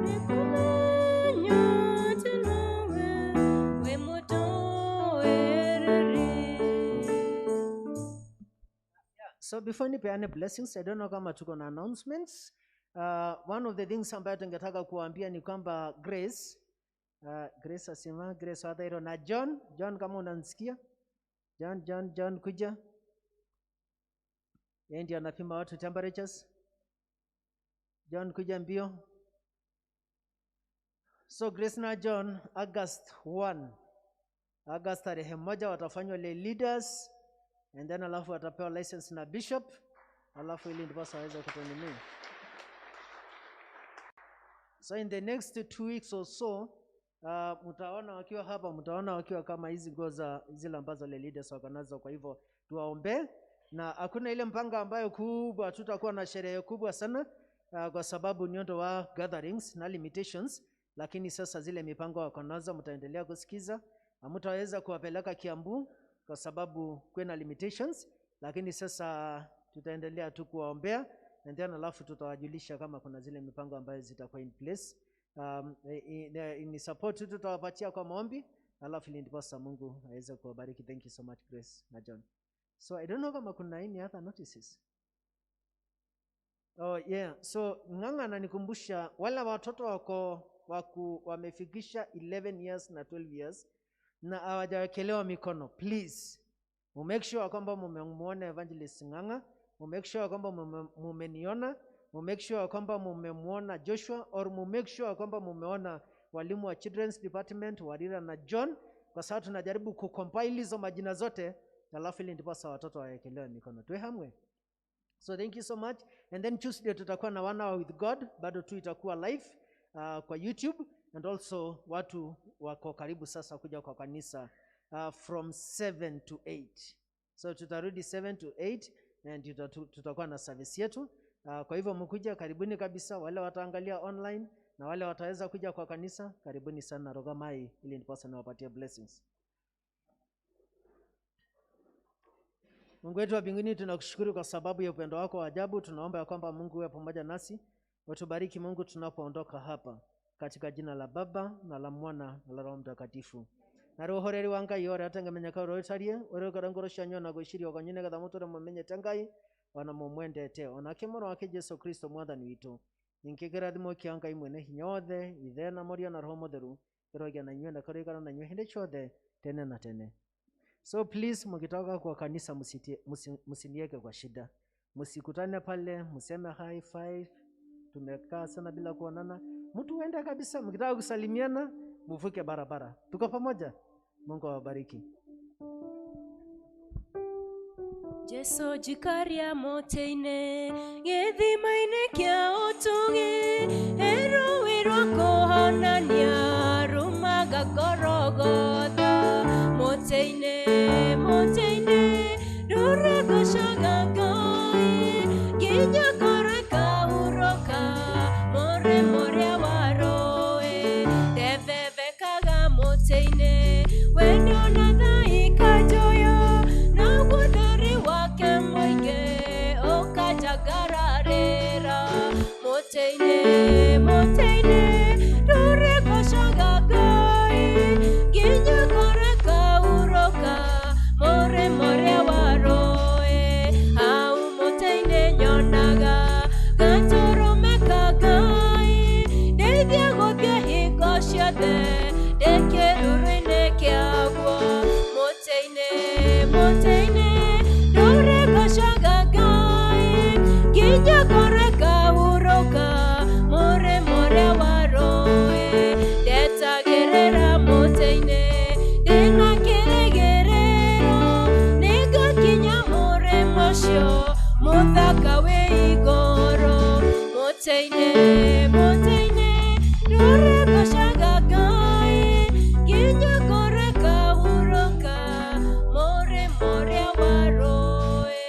Speaker 1: nĩ kũmenya atĩ nowe wĩ mũtũĩrĩri.
Speaker 2: So before nipeane blessings, I don't know kama tuko na announcements. One of the things ambayo tungetaka kuambia ni kwamba Grace, Grace asema Grace Wadhairo na John, John kama unanisikia? John, John, John kuja. Yeye ndiye anapima watu temperatures. John kuja mbio. So Grace na John, August 1. August tarehe 1 watafanywa lay leaders and then alafu watapewa license na bishop, alafu ili ndiposa waweze kutunini. So in the next 2 weeks or so, mtaona wakiwa hapa, mtaona wakiwa kama hizi nguo za zile ambazo lay leaders wako nazo. Kwa hivyo tuwaombe, na hakuna ile mpango ambayo kubwa, tutakuwa na sherehe kubwa sana kwa sababu ni ndo wa gatherings na limitations, lakini sasa zile mipango wako nazo mtaendelea kusikiza. Hamtaweza kuwapeleka Kiambu kwa sababu kuna limitations, lakini sasa tutaendelea tu kuwaombea and then alafu tutawajulisha kama kuna zile mipango ambayo zitakuwa in place. In support tu tutawapatia kwa maombi, alafu ili ndiposa Mungu aweze kuwabariki. Thank you so much Grace na John. So I don't know kama kuna any other notices. Oh yeah, so Ng'ang'a ananikumbusha wale watoto wako waku wamefikisha 11 years na 12 years na hawajawekelewa mikono, please mumake sure kwamba mumemuona Evangelist Ng'ang'a, mumake sure kwamba mumeniona, mumake sure kwamba mumemuona Joshua, or mumake sure kwamba mumeona walimu wa Children's Department Warira na John, kwa sababu tunajaribu kucompile hizo majina zote, alafu ili ndiposa watoto wawekelewe mikono. Tuwe hamwe. So thank you so much. And then Tuesday tutakuwa na One Hour with God, bado tu itakuwa live kwa YouTube, and also watu wako karibu sasa kuja kwa kanisa from 7 to 8. So tutarudi 7 to 8 and tutakuwa na service yetu. Kwa hivyo mkuja, karibuni kabisa, wale wataangalia online na wale wataweza kuja kwa kanisa, karibuni sana Rogamai ili ndiposa niwapatie blessings. Mungu wetu wa mbinguni, tunakushukuru kwa sababu ya upendo wako wa ajabu. Tunaomba ya kwamba Mungu uwe pamoja nasi, utubariki Mungu tunapoondoka hapa, katika jina la Baba na la Mwana na la Roho Mtakatifu. Na roho reri wa Ngai ore atengemenyeka oroitarie ore ukora ngoro cianyu na gwiciria okonyi nigetha muture mumenyete Ngai ona mumwendete onake Mũrũ wake Jesu Kristo Mwathani witũ. Ningĩ kĩrathimo kĩa Ngai mwene hinya wothe, Ithe na Mũriũ na Roho Mũtheru, kĩrogĩa na inyuĩ na kĩroikara na inyuĩ hĩndĩ ciothe tene na tene. So please, mkitoka kwa kanisa msiniweke kwa shida. Msikutane pale, mseme high five, tumekaa sana bila kuonana. Mtu uende kabisa, mkitaka kusalimiana, mvuke barabara. Tuko pamoja? Mungu awabariki.
Speaker 1: Jesu njikaria mũtĩ-inĩ gĩthima-inĩ kĩa ũtugi rũĩ rwa kũhonania rumaga Gorogotha mũtĩ-inĩ mũtĩ-inĩ rũregocaga Ngai nginya ngoro ĩkahurũka mũrĩmo ũrĩa wa rũĩ ndebebekaga mũtĩ-inĩ wendo na tha ikanjoya naguo ũtheri wake mũingĩ ũkanjangararĩra mũtĩ-inĩ mũtĩ-inĩ rũregocaga Ngai nginya ngoro ĩkahurũka mũrĩmo ũrĩa wa rũĩ hau mũtĩ-inĩ nyonaga gatũrũme ka Ngai ndeithia gũthiĩ hingo ciothe ndĩ kĩruru-inĩ kĩaguo mũtĩ-inĩ mũtĩ-inĩ rũregocaga Ngai nginya ngoro ĩkahurũka mũrĩmo ũrĩa wa rũĩ ndetagĩrĩra mũtĩ-inĩ ndĩna kĩrĩgĩrĩro nĩngakinya mũrĩmo ũcio mũthaka wĩ igũrũ mũtĩ-inĩ mũtĩ-inĩ rũregocaga Ngai nginya ngoro ĩkahurũka mũrĩmo ũrĩa wa rũĩ.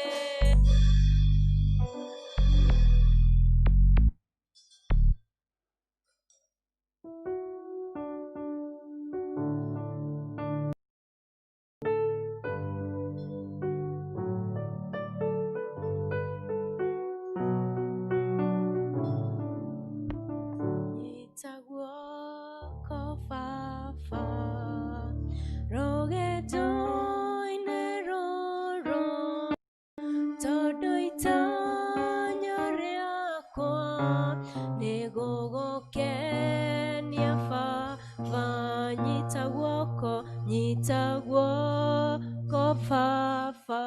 Speaker 1: Nyita guoko baba rũgendo-inĩ rũrũ tondũ itanya rĩakwa nĩ gũgũkenia baba. Nyita guoko baba.